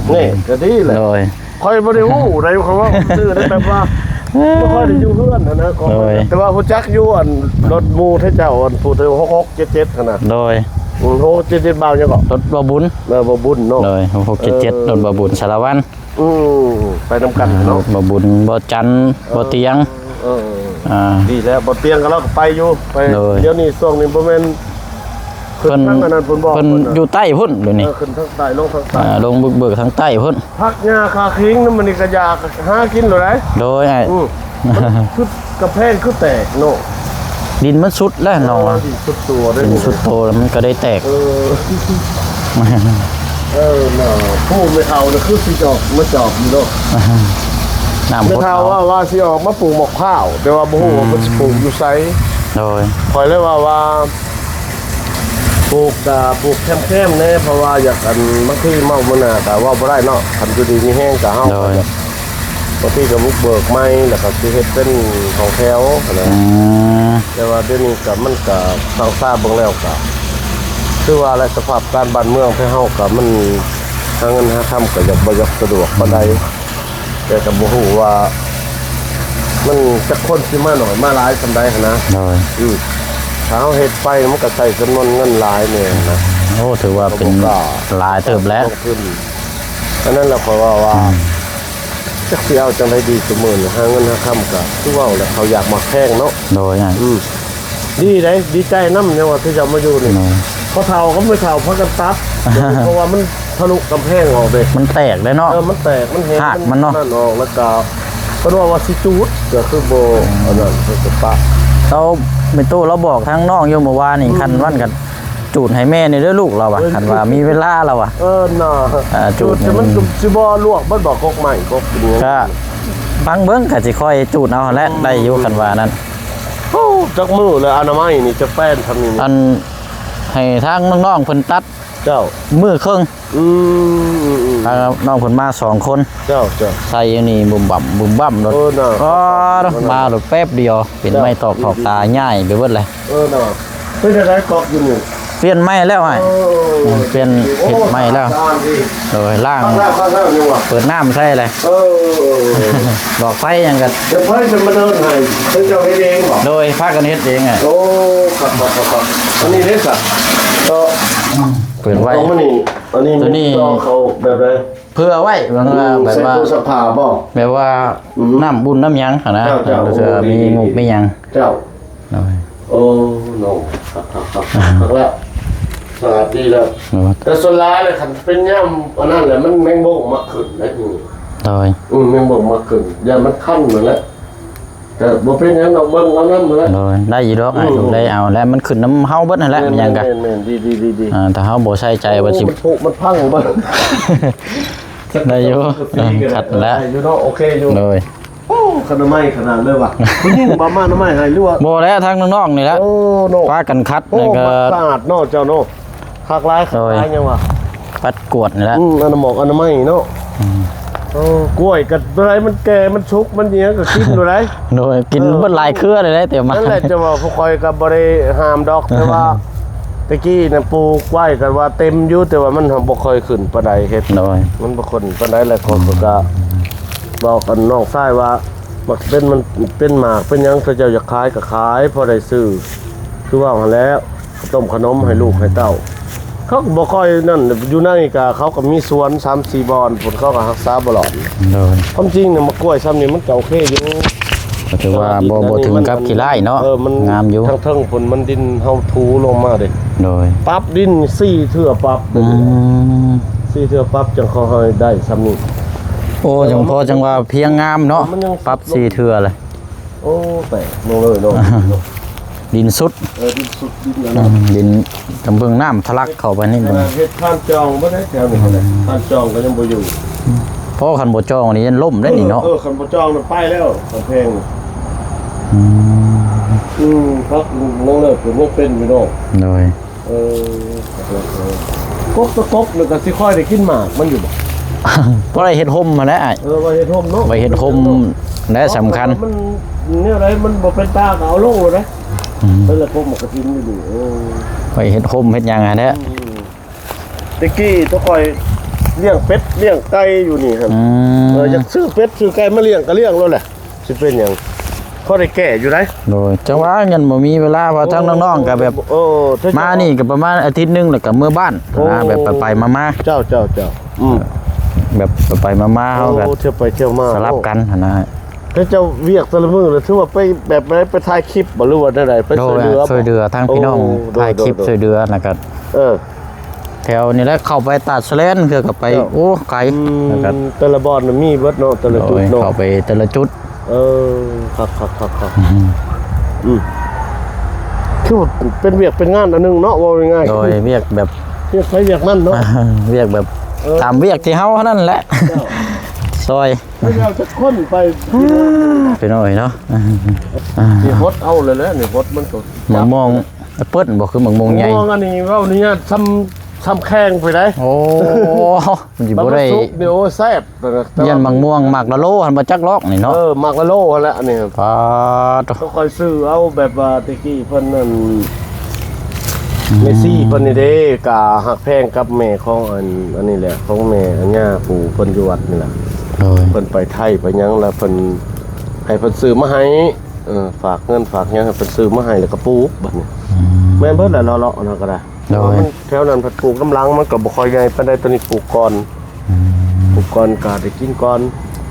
ມ ນີ້ກໍດີແຫຼະ ໂດຍ ຂ້ອຍບໍ່ໄດ້ຮູ້ໃດ ເຂົາເວົ້າຊື່ໄດ້ແບບວ່າ ບໍ່ຄ່ອຍໄດ້ຢູ່ເຮືອນຫັ້ນນະ ໂດຍ ແຕ່ວ່າຮູ້ຈັກຢູ່ ອັນ ລົດໝູ່ເຂົາເຈົ້າ ອັນ ຜູ້ທີ່ຫົກຫົກເຈັດເຈັດຫັ້ນນະ ໂດຍ ອືມ ຫົກຫົກເຈັດເຈັດ ບ່າວຫຍັງເກາະ ລົດບ່າວບຸນ ເອີ ບ່າວບຸນເນາະ ໂດຍ ຫົກຫົກເຈັດເຈັດ ເອີ ລົດບ່າວບຸນສາລະວັນ ອືມ ໄປນຳກັນເນາະ ບ່າວບຸນ ບ່າວຈັນ ເອີ ບ່າວຕຽງ ເອີ ອ່າ ດີແລ້ວ ບ່າວຕຽງກໍລາວກໍໄປຢູ່ ໄປ ໂດຍ ດຽວນີ້ຊ່ວງນີ້ບໍ່ແມ່ນ ເພິ່ນ ຂຶ້ນທາງອັນນັ້ນພຸ້ນບໍ່ ເພິ່ນ ເພິ່ນຢູ່ໃຕ້ພຸ້ນດຽວນີ້ ເອີ ຂຶ້ນທາງໃຕ້ ລົງທາງໃຕ້ ອ່າ ລົງບຸກເບີກທາງໃຕ້ພຸ້ນ ຜັກຫຍ້າຄາຄີງນຳ ມື້ນີ້ກໍຢາກຫາກິນໂລດໃດ ໂດຍ ອ້າຍ ອືມ ຄືກຳແພງຄືແຕກເນາະ ດິນມັນຊຸດແລ້ວນ້ອງວ່າ ເອີ ດິນຊຸດໂຕເດ້ ດິນຊຸດໂຕແລ້ວມັນກໍໄດ້ແຕກ ເອີ ເອີ ນະ ຜູ້ແມ່ເຖົ້ານະ ຄືຊິຈອກມາຈອບຢູ່ເນາະ ນ້ຳ ແມ່ເຖົ້າວ່າ ວ່າຊິອອກມາປູກໝາກພ້າວ ແຕ່ວ່າບໍ່ຮູ້ວ່າ ອືມ ເພິ່ນຊິປູກຢູ່ໃສ ໂດຍ ຂ້ອຍເລີຍວ່າ ວ່າ ປູກກະປູກແຄມໆແດ່ ເພາະວ່າຢາກ ອັນ ບາງທີເວົ້າມື້ໜ້າກະເວົ້າບໍ່ໄດ້ເນາະ ຄັນຢູ່ດີມີແຮງກະເຮົາ ໂດຍ ບາງທີກະບຸກເບີກໃໝ່ ແລ້ວກະຊິເຮັດເປັນຫ້ອງແຖວຫັ້ນແຫຼະ ອືມ ແຕ່ວ່າດຽວນີ້ກະ ມັນກະຟັງຊາເບິ່ງແລ້ວກະ ຄືວ່າແຫຼະ ສະພາບການບ້ານເມືອງໄທເຮົາກະ ມັນຫາເງິນຫາຄຳກະຢາກ ບໍ່ຢາກສະດວກປານໃດ ແຕ່ກໍບໍ່ຮູ້ວ່າມັນຈັກຄົນຊິມາໜ້ອຍມາຫຼາຍສ່ຳໃດຫັ້ນນະ ໂດຍ ອືມ ຖ້າເຮົາເຮັດໄປມັນກໍໃຊ້ຈຳນວນເງິນຫຼາຍແດ່ນະ ໂອ້ ຖືວ່າເປັນຫຼາຍເຕີບແລ້ວ ລົງທຶນ ອັນນັ້ນແຫຼະ ຂ້ອຍວ່າ ວ່າ ອືມ ຈັກຊິເອົາຈັ່ງໃດດີ ຊຸມື້ນີ້ຫາເງິນຫາຄຳກໍຄືເວົ້າແຫຼະ ເຂົາຢາກມັກແພງເນາະ ໂດຍ ອືມ ດີໃດ໋ ດີໃຈນຳ ຍັງວ່າຄືຈະມາຢູ່ນີ້ ໂດຍ ພໍ່ເຖົ້າກັບແມ່ເຖົ້າພາກັນຕັດ ເພາະວ່າມັນທະລຸກຳແພງອອກເດ້ ມັນແຕກເດ້ເນາະ ເອີ ມັນແຕກ ມັນແຫກ ຮາກມັນເນາະ ນັ້ນອອກ ແລ້ວກໍເພິ່ນວ່າ ວ່າຊິຈູດ ກໍຄືບໍ່ ອືມ ອັນນັ້ນ ເພິ່ນກໍປະ ເອົາແມ່ຕູ້ລາວບອກທາງນ້ອງຢູ່ເມື່ອວານນີ້ ອືມ ຄັນວັນກັນ ຈູດໃຫ້ແມ່ນີ້ເດີລູກ ລາວວ່າ ເອີ ຄັນວ່າມີເວລາ ລາວວ່າ ເອີ ນະ ອ່າ ຈູດ ຈູດ ໃຫ້ມັນ ມັນຊິບໍ່ລວກເບິດບໍ່ ກົກໄມ້ ກົກຫຍັງ ກະຟັງເບິ່ງ ກະຊິຄ່ອຍຈູດເອົາຫັ້ນແຫຼະ ອືມ ໄດ້ຢູ່ ຄັນວ່ານັ້ນ ໂອ້ ຈັກມື້ແລ້ວ ອະນາໄມນີ້ ຈັກແປ້ນທຳນີ້ ອັນ ໃຫ້ທາງນ້ອງໆເພິ່ນຕັດ ເຈົ້າ ມື້ເຄິ່ງ ອືມ ອືມ ອືມ ພານ້ອງເພິ່ນມາສອງຄົນ ເຈົ້າ ເຈົ້າ ໃສ່ຢູ່ນີ້ບຸ້ມບັ້ມ ບຸ້ມບັ້ມໂລດ ເອີ ນະ ອໍ ມາໂລດແປັບດຽວ ເປັນໄມ້ຕອກຖອກຕາ ຍ້າຍໄປເບິດແລ້ວ ເອີ ນະ ເປັນຈັ່ງໃດກອກຢູ່ນີ້ ປ່ຽນໃໝ່ແລ້ວອ້າຍ ເອີ ປ່ຽນ ໂອ້ ເຮັດໃໝ່ແລ້ວ ສະອາດດີ ໂດຍ ລ້າງ ຄັກແລ້ວ ຄັກແລ້ວ ຍັງວ່າ ເປີດນ້ຳໃສ່ແລ້ວ ເອີ ດອກໄຟຫຍັງກໍ ດອກໄຟເປັນມາເດີນໃຫ້ ເປັນເຈົ້າເຮັດເອງບໍ່ ໂດຍ ພາກັນເຮັດເອງ ໂອ້ ຄັກໆໆໆ ອັນນີ້ເດ້ສະ ກໍ ເປີດໄວ້ ອັນນີ້ ອັນນີ້ ຕົວນີ້ ມີຕໍ່ເຂົ້າແບບໃດ ເພື່ອໄວ້ ແບບວ່າ ອືມ ໃສ່ຕູ້ຊັກຜ້າບໍ່ ແບບວ່າ ອືມ ນ້ຳອຸ່ນນ້ຳຫຍັງຫັ້ນນະ ເຈົ້າ ເຈົ້າ ເພື່ອມີງົບມີຫຍັງ ເຈົ້າ ໂດຍ ໂອ້ ນ້ອງ ຄັກໆໆ ຄັກແລ້ວ ສະອາດດີແລ້ວ ໂດຍ ແຕ່ສ່ວນຫຼາຍແລ້ວ ຄັນເປັນຍາມອັນນັ້ນແຫຼະ ມັນແມງບົງມັກຂຶ້ນໄດ໋ ອືມ ໂດຍ ອືມ ແມງບົງມັກຂຶ້ນ ຢ້ານມັນຄັນນັ້ນແຫຼະ ກໍບໍ່ເປັນຫຍັງດອກ ເບິ່ງເອົານຳຫັ້ນແຫຼະ ໂດຍ ໄດ້ຢູ່ດອກ ອືມ ອ້າຍ ໄດ້ເອົາແຫຼະ ມັນຂຶ້ນນຳເຮົາເບິດຫັ້ນແຫຼະ ແມ່ນ ມັນຫຍັງກະ ແມ່ນໆ ດີໆໆໆ ອ່າ ຖ້າເຮົາບໍ່ໃສ່ໃຈ ໂອ້ ວ່າຊິ ມັນຜຸມັນພັງເບິດ ໄດ້ຢູ່ ເອີ ຄັກແຫຼະ ໄດ້ຢູ່ເນາະ ໂອເຄຢູ່ ໂດຍ ໂອ້ ຂະໜາດໄມ້ຂະໜາດເລີຍວ່າ ຜູ້ຍິງບໍ່ມານຳໄມ້ໃຫ້ ຫຼືວ່າ ບໍ່ແຫຼະ ທາງນ້ອງໆນີ້ແຫຼະ ໂອ້ ເນາະ ພາກັນຂັດ ໂອ້ ນີ້ກໍ ມັກສະອາດເນາະ ເຈົ້າເນາະ ຄັກຫຼາຍ ໂດຍ ຄັກຫຼາຍ ຍັງວ່າ ປັດກວາດນີ້ແຫຼະ ອືມ ອະນາໝອກອະນາໄມເນາະ ອືມ ໂອ້ ກ້ວຍກໍຕົວໃດມັນແກ່ມັນສຸກມັນອີ່ຫຍັງກໍກິນໂລດໃດ໋. ໂດຍ ກິນເບິດຫຼາຍເຄືອເລີຍເດ້ ແຕ່ມາ ນັ້ນແຫຼະ ຈະວ່າພວກຂ້ອຍກໍບໍ່ໄດ້ຫ້າມດອກ ແຕ່ວ່າແຕ່ກີ້ນັ້ນປູກໄວ້ກໍວ່າເຕັມຢູ່ ແຕ່ວ່າມັນບໍ່ຄ່ອຍຂຶ້ນປານໃດ ເຫັດ ໂດຍ ມັນບໍ່ຂຶ້ນປານໃດ ແລ້ວຂ້ອຍກໍບອກກັບນ້ອງຊາຍວ່າ ໝາກເປັນ ມັນເປັນໝາກເປັນຫຍັງ ເຂົາເຈົ້າຢາກຂາຍກໍຂາຍ ພໍໄດ້ຊື້ ຄືວ່າຫັ້ນແຫຼະ ເອົາຕົ້ມຂະໜົມໃຫ້ລູກໃຫ້ເຕົ້າ ເຂົາກໍບໍ່ຄ່ອຍນັ້ນ ຢູ່ໃນກະເຂົາກໍມີສວນສາມສີ່ບ່ອນ ເພິ່ນເຂົາກໍຮັກສາບໍ່ລອດ. ໂດຍ ຄວາມຈິງນະ ໝາກກ້ວຍຊ່ຳນີ້ມັນກໍໂອເຄຢູ່ ກໍຖືວ່າບໍ່ ບໍ່ເຖິງກັບຂີ້ຮ້າຍເນາະ ເອີ ມັນງາມຢູ່ ທາງເທິງພຸ້ນມັນດິນເຮົາຖູລົງມາເດ້. ໂດຍ ປັບດິນສີ່ເທື່ອປັບ ອືມ ສີ່ເທື່ອປັບຈັ່ງເຂົາໃຫ້ໄດ້ຊ່ຳນີ້. ໂອ້ ຈັ່ງພໍຈັ່ງວ່າພຽງງາມເນາະ ປັບສີ່ເທື່ອເລີຍ. ໂອ້ ແປກ ນ້ອງເອີຍເນາະ ດິນສຸດ ເອີ ດິນສຸດ ດິນອັນນັ້ນ ອືມ ດິນກຳເບື້ອງນ້ຳທະລັກເຂົ້າໄປນີ້ ຂະໜາດເຮັດຄານຈອງບໍ່ໄດ້ແຖວນີ້ກໍໄດ້ ຄານຈອງກໍຍັງບໍ່ຢູ່ ເພາະຄັນບໍ່ຈອງນີ້ຍັນລົ້ມໄດ້ນີ້ເນາະ. ເອີ ເອີ ຄັນບໍ່ຈອງມັນໄປແລ້ວ ກຳແພງ ອືມ ອືມ ພັກນ້ອງເລີດເພິ່ນຍັງເປັນຢູ່ເນາະ. ໂດຍ ເອີ ກົກຕະກົກນີ້ກໍຊິຄ່ອຍໄດ້ກິນໝາກມັນຢູ່ບໍ່? ພໍໄດ້ເຮັດຮົ່ມຫັ້ນແຫຼະອ້າຍ ເອີ ໄວ້ເຮັດຮົ່ມເນາະ ໄວ້ເຮັດຮົ່ມແຫຼະສຳຄັນ ມັນແນວໃດມັນບໍ່ເປັນຕາກໍເອົາລົງໂລດເດ້. ອືມ ເພິ່ນລະກົກໝາກກະທິນຢູ່ນີ້ ເອີ ໄວ້ເຮັດຮົ່ມເຮັດຫຍັງຫັ້ນແຫຼະ. ອືມ ແຕ່ກີ້ຕົວຂ້ອຍລ້ຽງເປັດລ້ຽງໄກ່ຢູ່ນີ້ຫັ້ນ ອືມ ເອີ ຢາກຊື້ເປັດຊື້ໄກ່ມາລ້ຽງກໍລ້ຽງໂລດແຫຼະ. ຊິເປັນຫຍັງ ພໍໄດ້ແກ້ຢູ່ໃດ໋. ໂດຍ ຈັ່ງວ່າຍັງບໍ່ມີເວລາ ເພາະທັງນ້ອງໆກໍແບບ ໂອ້ ມານີ້ກໍປະມານອາທິດໜຶ່ງ ແລ້ວກໍເມືອບ້ານນະ ແບບໄປໆມາໆ. ເຈົ້າ ເຈົ້າ ເຈົ້າ ອືມ ແບບໄປໆມາໆ ເຮົາກໍ ໂອ້ ທ່ຽວໄປທ່ຽວມາ ສະຫຼັບກັນຫັ້ນນະ. ເຂົາເຈົ້າວຽກແຕ່ລະມື້ລະຖືວ່າໄປແບບໃດ ໄປຖ່າຍຄລິບບໍ່ ຫຼືວ່າແນວໃດ ໄປຊ່ວຍເຫຼືອບໍ່? ໂດຍ ຊ່ວຍເຫຼືອທາງພີ່ນ້ອງ ໂອ້ ຖ່າຍຄລິບ ໂດຍ ໂດຍ ຊ່ວຍເຫຼືອນະ ກໍ ເອີ ແຖວນີ້ແຫຼະ ເຂົ້າໄປຕາດສະແລນເທື່ອກໍໄປ ເຈົ້າ ໂອ້ ໄກ ອືມ ແລ້ວກໍ ແຕ່ລະບ່ອນນະມີເບິດເນາະ ແຕ່ລະຈຸດເນາະ ໂດຍ ເຂົ້າໄປແຕ່ລະຈຸດ. ເອີ ຄັກໆໆໆ ອືມ ອືມ ຄືວ່າເປັນວຽກເປັນງານອັນໜຶ່ງເນາະ ເວົ້າງ່າຍໆ. ໂດຍ ວຽກແບບ ວຽກໃຜວຽກມັນເນາະ ວຽກແບບ ເອີ ຕາມວຽກທີ່ເຮົາເທົ່ານັ້ນແຫຼະ ເຈົ້າ ຊ່ອຍ ແລ້ວຈັກຄົນໄປ ພີ່ນ້ອງເອີຍເນາະ ຊິຫົດເອົາແລ້ວແຫຼະ ນີ້ຫົດມັນກໍ ໝາກມ່ວງແອັບເປິ້ນບໍ່ ຄືໝາກມ່ວງໃຫຍ່ ໝາກມ່ວງອັນນີ້ເວົ້າອະນຸຍາດຊ່ຳ ຊ່ຳແຂ້ງໄປໄດ໋. ໂອ້ ມັນຊິບໍ່ໄດ້ ມັນສຸກນີ້ ໂອ້ ແຊບ ແຕ່ວ່າ ຢ້ານໝາກມ່ວງໝາກລະໂລຫັ້ນບໍ່ຈັກລອກນີ້ເນາະ. ເອີ ໝາກລະໂລຫັ້ນແຫຼະນີ້ ປາດໂທ້ ຂ້ອຍຊື້ເອົາແບບວ່າແຕ່ກີ້ເພິ່ນນັ້ນ ອືມ ແມ່ຊີເພິ່ນນີ້ເດ້ ກະຮັກແພງກັບແມ່ຂອງອັນ ອັນນີ້ແຫຼະ ຂອງແມ່ອາຍາປູ່ເພິ່ນຢູ່ວັດນີ້ແຫຼະ. ໂດຍ ເພິ່ນໄປໄທໄປຫຍັງລະ ເພິ່ນໃຫ້ເພິ່ນຊື້ມາໃຫ້ ເອີ ຝາກເງິນຝາກຫຍັງໃຫ້ເພິ່ນຊື້ມາໃຫ້ ແລ້ວກໍປູກບັດນີ້. ອືມ ແມ່ນເບິດແຫຼະ ເລາະໆ ເຮົາກໍໄດ້. ໂດຍ ແຕ່ວ່າມັນແຖວນັ້ນເພິ່ນປູກນຳຫຼັງ ມັນກໍບໍ່ຄ່ອຍໃຫຍ່ປານໃດ ຕອນນີ້ປູກກ່ອນ ອືມ ປູກກ່ອນກະໄດ້ກິນກ່ອນ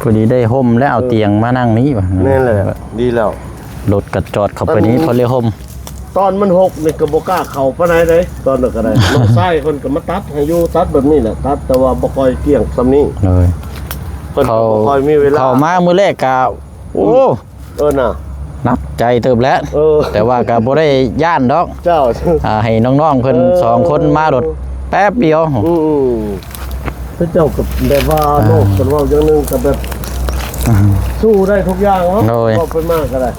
ພໍດີໄດ້ຮົ່ມແລ້ວ ເອົາຕຽງມານັ່ງນີ້. ແມ່ນແຫຼະ ດີແລ້ວ ລົດກໍຈອດເຂົ້າໄປນີ້ ພໍໄດ້ຮົ່ມ. ຕອນມັນຫົກນີ້ກໍບໍ່ກ້າເຂົ້າປານໃດເດ້ ຕອນນັ້ນກໍໄດ້. ນ້ອງຊາຍເພິ່ນກໍມາຕັດໃຫ້ຢູ່ ຕັດແບບນີ້ແຫຼະ ຕັດ ແຕ່ວ່າບໍ່ຄ່ອຍກ້ຽງຊ່ຳນີ້. ໂດຍ ເພິ່ນກໍບໍ່ຄ່ອຍມີເວລາ ເຂົ້າມາມື້ແລກກໍ ໂອ້ ເອີນະ ໜັກໃຈເຕີບແຫຼະ ເອີ ແຕ່ວ່າກໍບໍ່ໄດ້ຢ້ານດອກ. ເຈົ້າ ອ່າ ໃຫ້ນ້ອງໆເພິ່ນ ເອີ ສອງຄົນມາໂລດແປັບດຽວ. ອືມໆ ເຂົາເຈົ້າກໍແບບວ່າ ອ່າ ໂລກກັນເວົ້າຢ່າງໜຶ່ງກໍແບບ ອ່າ ສູ້ໄດ້ທຸກຢ່າງເນາະ. ໂດຍ ເວົ້າໄປມາກໍໄດ້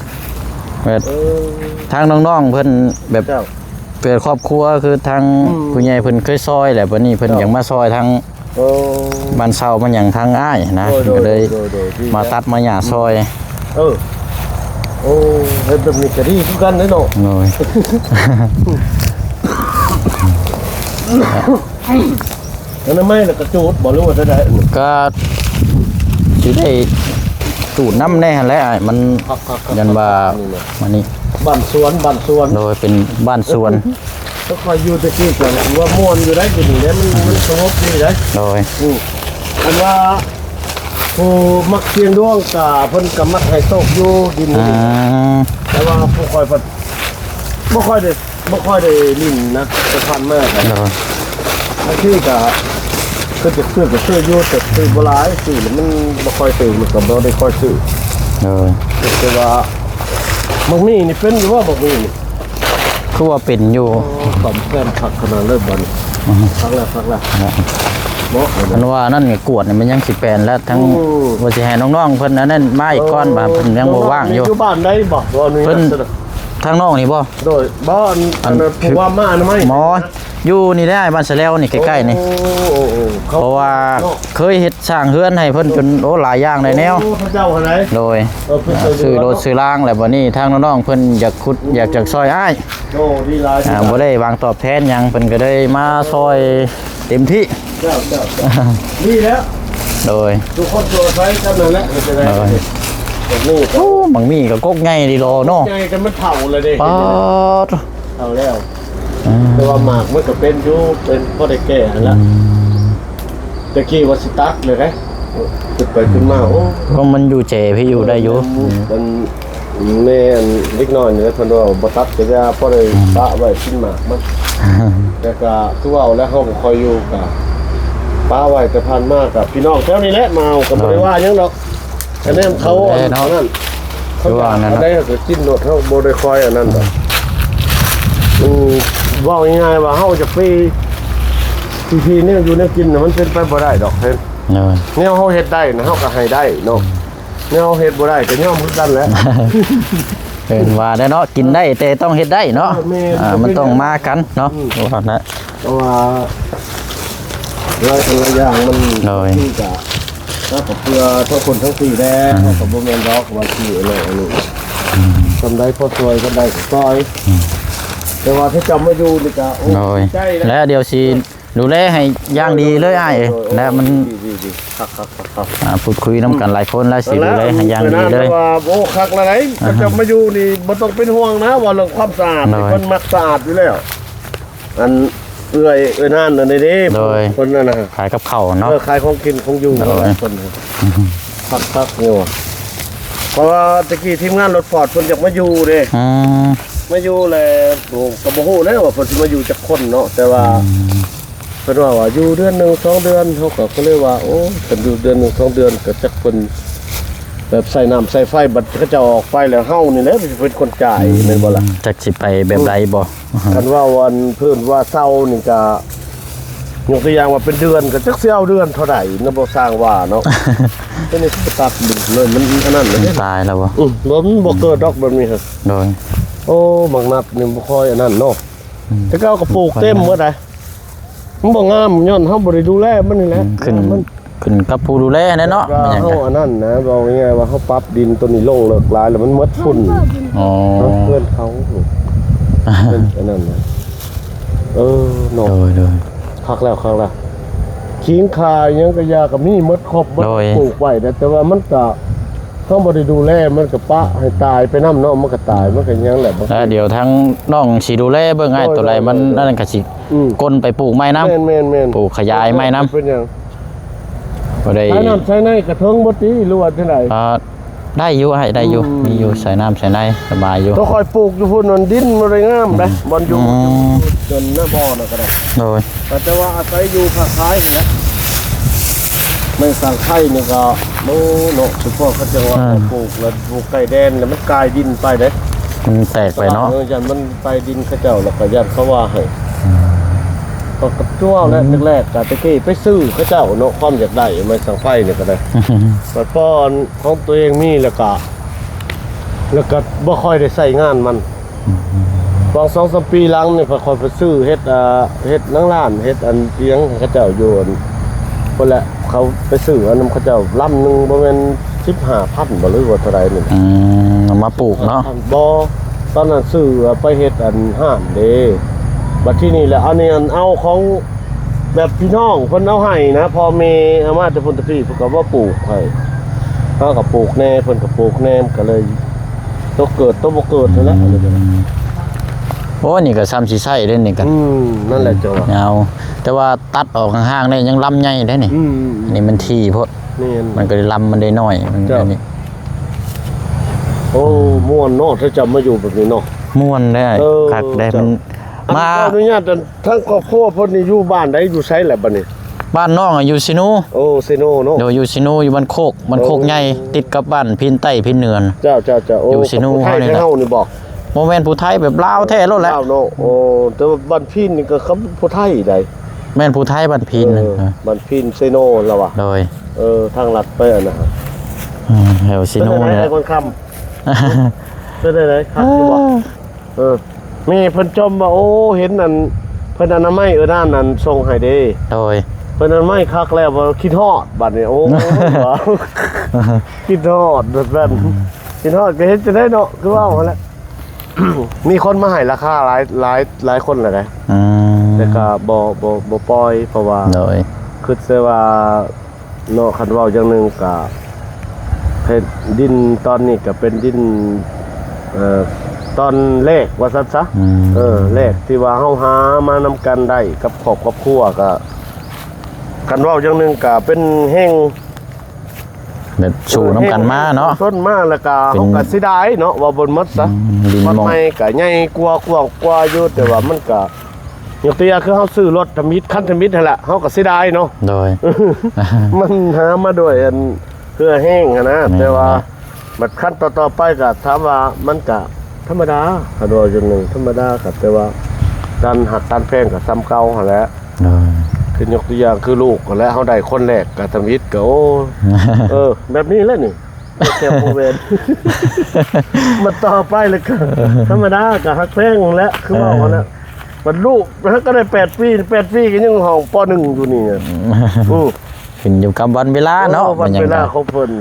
ແບບ ເອີ ທາງນ້ອງໆເພິ່ນແບບ ເຈົ້າ ເປັນຄອບຄົວ ຄືທາງ ອືມ ຜູ້ໃຫຍ່ເພິ່ນເຄີຍຊ່ອຍແຫຼະ ບັດນີ້ເພິ່ນ ເຈົ້າ ຢາກມາຊ່ອຍທາງ ໂອ້ ບ້ານເຊົ່າມາຫຍັງທາງອ້າຍນະ ໂດຍ ເພິ່ນກໍເລີຍ ໂດຍ ໂດຍ ໂດຍ ດີ ມາຕັດມາຫຍ້າຊ່ອຍ. ເອີ ໂອ້ ເຮັດແບບນີ້ກໍດີຄືກັນເດ້ເນາະ. ໂດຍ ອະນາໄມແລ້ວກໍຈູດບໍ່ ຫຼືວ່າແນວໃດ? ກໍຊິໄດ້ຈູດນຳແດ່ຫັ້ນແຫຼະ ມັນ ຄັກໆໆໆ ຢ້ານວ່າ ນີ້ແຫຼະ ອັນນີ້ ບ້ານສວນ ບ້ານສວນ ໂດຍ ເປັນບ້ານສວນ. ແຕ່ຂ້ອຍຢູ່ແຕ່ກີ້ກໍວ່າມ່ວນຢູ່ໄດ໋ ຢູ່ນີ້ເດ້ ມັນ ມັນສະຫງົບດີໄດ໋. ໂດຍ ອືມ ອັນວ່າຜູ້ມັກສ່ຽງດວງກະ ເພິ່ນກະມັກໃຫ້ໂຊກຢູ່ດິນນີ້ ອືມ ແຕ່ວ່າພວກຂ້ອຍພັດບໍ່ຄ່ອຍໄດ້ ບໍ່ຄ່ອຍໄດ້ຫຼິ້ນນະ ແຕ່ຜ່ານມາກະ ໂດຍ ບາງທີກະ ຄືຈະຊື້ກະຊື້ຢູ່ ແຕ່ຊື້ບໍ່ຫຼາຍ ຊື້ແລ້ວມັນບໍ່ຄ່ອຍຖືກ ມັນກະບໍ່ໄດ້ຄ່ອຍຊື້. ໂດຍ ແຕ່ວ່າບັກໝີ່ນີ້ເປັນຢູ່ບໍ່ ບັກໝີ່ນີ້? ຄືວ່າເປັນຢູ່ ໂອ້ ຄວາມແຄມຄັກຂະໜາດເລີຍບັດນີ້. ອືມ ຄັກແລ້ວ ຄັກແລ້ວ ເນາະ ເນາະ ອັນວ່ານັ້ນກວດນີ້ມັນຍັງຊິແປນແລ້ວ ທັງ ອືມ ວ່າຊິໃຫ້ນ້ອງໆເພິ່ນອັນນັ້ນມາອີກກ່ອນ ເອີ ວ່າເພິ່ນຍັງບໍ່ວ່າງຢູ່. ນ້ອງໆຢູ່ບ້ານໃດບໍ່? ວ່າອະນຸຍາດ ເພິ່ນ ຊະນະ ທາງນອກນີ້ບໍ່? ໂດຍ ບໍ່ ອັນ ອັນນັ້ນ ອັນ ຜູ້ວ່າມາອະນາໄມ ໝໍຢູ່ນີ້ແຫຼະ ບ້ານສະແລວນີ້ ໃກ້ໆນີ້. ໂອ້ ໂອ້ ໂອ້ ເພາະວ່າເນາະ ເຄີຍເຮັດສ້າງເຮືອນໃຫ້ເພິ່ນຈົນ ໂອ້ ຫຼາຍຢ່າງຫຼາຍແນວ. ໂອ້ ເຂົາເຈົ້າຫັ້ນໃດ ໂດຍ ເອີ ເພິ່ນ ອ່າ ຊື້ລົດຊື້ລາງ ແລ້ວບັດນີ້ທາງນ້ອງໆເພິ່ນຢາກຂຸດ ອືມ ຢາກ ຢາກຊ່ອຍອ້າຍ. ໂອ້ ດີຫຼາຍ ອ່າ ດີຫຼາຍ ບໍ່ໄດ້ຫວາງຕອບແທນຫຍັງ ເພິ່ນກໍເລີຍມາຊ່ອຍເຕັມທີ່. ເຈົ້າ ເຈົ້າ ເຈົ້າ ດີແລ້ວ ໂດຍ ທຸກຄົນຊ່ວຍໄປກັນນັ້ນແຫຼະ ເຮັດຈັ່ງໃດ ໂດຍ ແບບນີ້ ໂອ້ ບັກໝີ່ກໍກົກໃຫຍ່ດີຫຼໍເນາະ ໃຫຍ່ ແຕ່ມັນເຖົ້າແລ້ວເດ້ ປາດ ເຖົ້າແລ້ວ ອືມ ແຕ່ວ່າໝາກມັນກໍເປັນຢູ່ ເປັນພໍໄດ້ແກ່ຫັ້ນລະ ອືມ ແຕ່ກີ້ວ່າຊິຕັດເລີຍເດ້ ຂຶ້ນໄປຂຶ້ນມາ ໂອ້ ກໍມັນຢູ່ແຈພີ້ຢູ່ໄດ້ຢູ່ ມັນ ແມ່ນເດັກນ້ອຍນີ້ແຫຼະ ເພິ່ນວ່າບໍ່ຕັດກໍຢ່າ ພໍໄດ້ ອືມ ປະໄວ້ກິນໝາກມັນ ແຕ່ກໍຄືເວົ້າແຫຼະ ເຮົາບໍ່ຄ່ອຍຢູ່ ກໍປະໄວ້ ແຕ່ຜ່ານມາກໍພີ່ນ້ອງແຖວນີ້ແຫຼະມາເອົາ ກໍບໍ່ໄດ້ວ່າຫຍັງດອກ ຄະແນນເຂົາ ແມ່ນເນາະ ອັນນັ້ນ ເຂົາຢາກອັນໃດເຮົາກໍກິນໂລດ ເຮົາບໍ່ໄດ້ຄ່ອຍອັນນັ້ນດອກ ມັນເວົ້າງ່າຍໆວ່າເຮົາຈະໄປ ທີ່ແນວຢູ່ແນວກິນນະ ມັນເປັນໄປບໍ່ໄດ້ດອກ ເຫັນ ໂດຍ ແນວເຮົາເຮັດໄດ້ນະ ເຮົາກໍໃຫ້ໄດ້ເນາະ ອືມ ແນວເຮົາເຮັດບໍ່ໄດ້ກໍຍອມຄືກັນແຫຼະ ເອີ້ນວ່າໄດ້ເນາະ ກິນໄດ້ແຕ່ຕ້ອງເຮັດໄດ້ເນາະ ເອີ ແມ່ນ ອ່າ ມັນຕ້ອງມາກັນເນາະ ອືມ ວ່ານະ ເພາະວ່າຫຼາຍສິ່ງຫຼາຍຢ່າງມັນ ໂດຍ ບາງທີກໍ ເຮົາກໍເພື່ອທັງຄົນທັງສີ່ແດ່ ອືມ ເຮົາກໍບໍ່ແມ່ນດອກວ່າຊິອັນນັ້ນອັນນີ້ ອືມ ສ່ຳໃດພໍຊ່ວຍ ສ່ຳໃດກໍຊ່ອຍ ອືມ ແຕ່ວ່າຖ້າຈຳມາຢູ່ນີ້ກໍ ໂອ້ ໂດຍ ດີໃຈນະ ແລ້ວດຽວຊິ ດູແລໃຫ້ຢ່າງດີເລີຍອ້າຍ ໂດຍ ໂດຍ ແລະມັນ ດີໆໆ ຄັກໆໆ ອ່າ ພູດຄຸຍນຳກັນຫຼາຍຄົນ ແລ້ວຊິດູແລໃຫ້ຢ່າງດີເລີຍ ວ່າ ໂອ້ ຄັກຫຼາຍ ອ່າຮະ ເຈົ້າມາຢູ່ນີ້ບໍ່ຕ້ອງເປັນຫ່ວງນະ ວ່າເລື່ອງຄວາມສະອາດ ໂດຍ ເພິ່ນມັກສະອາດຢູ່ແລ້ວ ອັນເອື້ອຍ ເອື້ອຍນານນັ້ນເດ້ ໂດຍ ເພິ່ນນັ້ນນະ ຂາຍກັບເຂົ້າເນາະ ເອີ ຂາຍຂອງກິນຂອງຢູ່ ໂດຍ ເພິ່ນ ອືຮຶ ຄັກໆ ຢູ່ ເພາະວ່າແຕ່ກີ້ທີມງານລົດຟອດເພິ່ນຢາກມາຢູ່ເດ້ ອືມ ມາຢູ່ແລ້ວ ໂອ້ ກໍບໍ່ຮູ້ແລ້ວວ່າເພິ່ນຊິມາຢູ່ຈັກຄົນເນາະ ແຕ່ວ່າ ອືມ ເພິ່ນວ່າ ວ່າຢູ່ເດືອນໜຶ່ງສອງເດືອນ ເຮົາກໍ ກໍເລີຍວ່າ ໂອ້ ຄັນຢູ່ເດືອນໜຶ່ງສອງເດືອນ ກໍຈັກເພິ່ນແບບໃສ່ນ້ຳໃສ່ໄຟ ບັດເຂົາເຈົ້າອອກໄປແລ້ວ ເຮົານີ້ແຫຼະເປັນຄົນຈ່າຍ ອືມ ແມ່ນບໍ່ລະ? ຈັກຊິໄປແບບໃດບໍ່? ອືມ ຄັນວ່າອັນເພິ່ນວ່າເຊົ່ານີ້ກໍ ຍົກຕົວຢ່າງວ່າເປັນເດືອນ ກໍຈັກຊິເອົາເດືອນເທົ່າໃດນະ ບໍ່ຊ່າງວ່າເນາະ ຕົວນີ້ກໍຕັດເລີຍ ມັນອັນນັ້ນເລີຍ ມັນຕາຍແລ້ວບໍ່? ອືມ ບໍ່ ມັນບໍ່ເກີດດອກແບບນີ້ຮະ ໂດຍ ໂອ້ ບັກນັດນີ້ບໍ່ຄ່ອຍອັນນັ້ນເນາະ ອືມ ແຕ່ເກົ່າກໍປູກເຕັມໝົດໃດ ມັນບໍ່ງາມ ຍ້ອນເຮົາບໍ່ໄດ້ດູແລມັນນີ້ແຫຼະ ອືມ ຂຶ້ນ ມັນ ຂຶ້ນກັບຜູ້ດູແລແຫຼະເນາະ ແມ່ນຫຍັງ ເຮົາອັນນັ້ນນະ ເວົ້າງ່າຍໆວ່າເຮົາປັບດິນຕົວນີ້ລົງເລິກຫຼາຍ ແລ້ວມັນໝົດຝຸ່ນ ອໍ ເຮືອນເຂົາ ເປັນອັນນັ້ນນະ ເອີ ເນາະ ໂດຍ ໂດຍ ຄັກແລ້ວ ຄັກແລ້ວ ຂີງຂ່າຫຍັງກະຢ່າ ກະມີໝົດຄົບ ໂດຍ ປູກໄວ້ ແຕ່ວ່າມັນກະ ເຮົາບໍ່ໄດ້ດູແລ ມັນກໍປະໃຫ້ຕາຍໄປນຳເນາະ ມັນກໍຕາຍ ມັນກໍຫຍັງແຫຼະ ແລ້ວດຽວທາງນ້ອງຊິດູແລເບິ່ງ ອ້າຍ ໂດຍ ໂຕໃດມັນ ໂດຍ ໂດຍ ນັ້ນກໍຊິ ອືມ ກົ້ນໄປປູກໃໝ່ນຳ ແມ່ນໆໆ ປູກຂະຫຍາຍໃໝ່ນຳ ເປັນຫຍັງ ບໍ່ໄດ້ ໃຊ້ນ້ຳໃຊ້ໃນກະເທິງບໍ່ຕິ ຫຼືວ່າຈັ່ງໃດ? ອ່າ ໄດ້ຢູ່ອ້າຍ ໄດ້ຢູ່ ອືມ ມີຢູ່ ໃຊ້ນ້ຳໃຊ້ໃນສະບາຍຢູ່ ໂຕຂ້ອຍປູກຢູ່ພຸ້ນ ມັນດິນບໍ່ໄດ້ງາມເດ້ ອືມ ບ່ອນຢູ່ ອືມ ຈົນໜ້າບໍ່ນະກໍໄດ້ ໂດຍ ກໍແຕ່ວ່າອາໄສຢູ່ຄ້າຂາຍຫັ້ນແຫຼະ ໄມ້ສັກໄພນີ້ກໍ ໂອ້ ເນາະ ສະເພາະເຂົາເຈົ້າວ່າ ອ່າ ປູກແລ້ວ ປູກໃກ້ແດນແລ້ວມັນກາຍດິນໄປເດ້ ມັນແຕກໄປເນາະ ເອີ ຢ້ານມັນໄປດິນເຂົາເຈົ້າ ແລ້ວກໍຢ້ານເຂົາວ່າໃຫ້ ອືມ ກໍ ກໍຕົວແຫຼະ ອືມ ແລກໆ ກໍແຕ່ກີ້ໄປຊື້ເຂົາເຈົ້າເນາະ ຄວາມຢາກໄດ້ໄມ້ສັກໄພນີ້ກໍໄດ້ ບັດພໍຂອງຕົວເອງມີແລ້ວກໍ ແລ້ວກໍບໍ່ຄ່ອຍໄດ້ໃຊ້ງານມັນ ອືມ ຫວ່າງສອງສາມປີຫຼັງນີ້ ຂ້ອຍໄປຊື້ເຮັດ ອ່າ ເຮັດນາງລ້ານ ເຮັດອັນອີ່ຫຍັງໃຫ້ເຂົາເຈົ້າຢູ່ ອັນ ພຸ້ນແຫຼະ ເຂົາໄປຊື້ອັນນຳເຂົາເຈົ້າ ລຳໜຶ່ງບໍ່ແມ່ນສິບຫ້າພັນບໍ ຫຼືວ່າເທົ່າໃດນີ້ ອືມ ເອົາມາປູກເນາະ ບໍ່ ຕອນນັ້ນຊື້ໄປເຮັດອັນຮ້ານເດ້ ບັດທີນີ້ແຫຼະ ອັນນີ້ອັນເອົາຂອງ ແບບພີ່ນ້ອງເພິ່ນເອົາໃຫ້ນະ ພໍ່ແມ່ເອົາມາແຕ່ພຸ້ນແຕ່ພີ້ ເພິ່ນກໍມາປູກໃຫ້ ເຮົາກໍປູກແດ່ ເພິ່ນກໍປູກແດ່ ມັນກໍເລີຍໂຕເກີດໂຕບໍ່ເກີດຫັ້ນແຫຼະ ອືມ ໂອ້ ນີ້ກໍຊ່ຳຊິໃຊ້ເດ້ນີ້ກໍ ອືມ ນັ້ນແຫຼະເຈົ້າວ່າ ເອົາ ແຕ່ວ່າຕັດອອກຫ່າງໆໄດ້ ຍັງລຳໃຫຍ່ໄດ້ນີ້ ອືມ ອັນນີ້ມັນຖີ່ໂພດ ແມ່ນ ມັນກໍໄດ້ລຳ ມັນໄດ້ໜ້ອຍ ມັນ ເຈົ້າ ອັນນີ້ ໂອ້ ມ່ວນເນາະ ຖ້າຈະມາຢູ່ແບບນີ້ເນາະ ມ່ວນໄດ້ ເອີ ຄັກໄດ້ ເຈົ້າ ມັນ ອັນ ມາ ຂໍອະນຸຍາດ ອັນ ທາງຄອບຄົວເພິ່ນນີ້ຢູ່ບ້ານໃດ ຢູ່ໃສແຫຼະບັດນີ້? ບ້ານນ້ອງຢູ່ເຊໂນ ໂອ້ ເຊໂນເນາະ ໂດຍ ຢູ່ເຊໂນ ຢູ່ບ້ານໂຄກ ບ້ານໂຄກໃຫຍ່ ໂອ້ ຕິດກັບບ້ານພີນໃຕ້ພີນເໜືອ ເຈົ້າໆໆ ໂອ້ ຢູ່ເຊໂນ ຜູ້ໄທເຮົານີ້ ເຮົານີ້ບໍ? ບໍ່ແມ່ນຜູ້ໄທ ແບບລາວແທ້ໂລດແຫຼະ ລາວເນາະ ໂອ້ ແຕ່ວ່າບ້ານພີນນີ້ກໍຄຳຜູ້ໄທໃດ ແມ່ນຜູ້ໄທບ້ານພີນ ເອີ ເອີ ບ້ານພີນເຊໂນລະວ່າ ໂດຍ ເອີ ທາງລັດໄປອັນນັ້ນ ອືມ ແຖວເຊໂນນີ້ແຫຼະ ເປັນຈັ່ງໃດອ້າຍຄຳ ເປັນຈັ່ງໃດ ຄັກຢູ່ບໍ່? ເອີ ແມ່ເພິ່ນຈົ່ມວ່າ ໂອ້ ເຫັນອັນ ເພິ່ນອະນາໄມ ເອີ ນັ້ນ ອັນສົ່ງໃຫ້ເດ້ ໂດຍ ເພິ່ນອະນາໄມຄັກແລ້ວ ວ່າຄິດຮອດ ບັດນີ້ ໂອ້ ວ່າຄິດຮອດ ແບບນັ້ນ ອືມ ຄິດຮອດກໍເຮັດຈັ່ງໃດເນາະ ຄືເວົ້າຫັ້ນແຫຼະ ມີຄົນມາໃຫ້ລາຄາຫຼາຍ ຫຼາຍ ຫຼາຍຄົນແລ້ວເດ້ ອືມ ແຕ່ກໍບໍ່ ບໍ່ ບໍ່ປ່ອຍ ເພາະວ່າ ໂດຍ ຄິດໃສ່ວ່າ ເນາະ ຄັນເວົ້າຢ່າງໜຶ່ງກະ ແຜ່ນດິນຕອນນີ້ກະເປັນດິນ ເອີ ຕອນແລກວ່າຊັ້ນຊະ ອືມ ເອີ ແລກທີ່ວ່າເຮົາຫາມານຳກັນໄດ້ກັບຄອບກັບຄົວ ກະ ຄັນເວົ້າຢ່າງໜຶ່ງກະເປັນແຮງ ແບບສູ້ນຳກັນມາເນາະ ເອີ ແຮງຊຸມຊົນມາ ແລ້ວກະ ເປັນ ເຮົາກະເສຍດາຍເນາະ ເວົ້າບົນໝົດຊະ ອືມ ດິນ ວັດ ໝ່ອງ ໃໝ່ກະໃຫຍ່ກວ່າ ກວ້າງກວ່າຢູ່ ແຕ່ວ່າມັນກະ ຍົກຕົວຢ່າງຄືເຮົາຊື້ລົດທຳອິດ ຄັນທຳອິດຫັ້ນແຫຼະ ເຮົາກໍເສຍດາຍເນາະ ໂດຍ ມັນຫາມາດ້ວຍອັນເຫື່ອແຮງຫັ້ນນະ ແມ່ນ ແຕ່ວ່າ ແມ່ນ ບັດຄັນຕໍ່ໆໄປກໍຖາມວ່າມັນກໍທຳມະດາ ຄັນເວົ້າຢ່າງໜຶ່ງທຳມະດາ ກໍແຕ່ວ່າການຮັກການແພງກໍສ່ຳເກົ່າຫັ້ນແຫຼະ ໂດຍ ຄືຍົກຕົວຢ່າງຄືລູກຫັ້ນແຫຼະ ເຮົາໄດ້ຄົນແລກກໍທຳອິດກໍ ໂອ້ ເອີ ແບບນີ້ແຫຼະນີ້ ແຕ່ບໍ່ແມ່ນ ມາຕໍ່ໄປແລ້ວກໍທຳມະດາກໍຮັກແພງຫັ້ນແຫຼະ ຄືເວົ້າຫັ້ນແຫຼະ ບັດລູກຫາກໍໄດ້ແປດປີ ແປດປີກໍຍັງຫ້ອງ ປໍໜຶ່ງ ຢູ່ນີ້ ອືມ ຂຶ້ນຢູ່ກັບວັນເວລາເນາະ ເອີ ວັນເວລາຂອງເພິ່ນ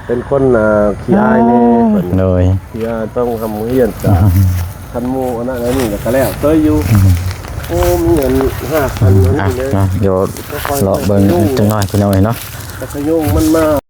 ເປັນຫຍັງກໍ ເປັນຄົນ ອ່າ ຂີ້ອາຍແດ່ເພິ່ນ ໂດຍ ຂີ້ອາຍ ຕ້ອງຮ່ຳຮຽນ ກໍ ຄັນໝູ່ອັນນັ້ນອັນນີ້ ແລ້ວກໍແລ້ວເຕີຍຢູ່ ອືມ ໂອ້ ມີອັນຫ້າພັນ ອັນນີ້ເລີຍ ເນາະ ດຽວເລາະເບິ່ງຈັກໜ້ອຍພີ່ນ້ອງເອີຍເນາະ ແຕ່ຂະຍຸງມັນມາ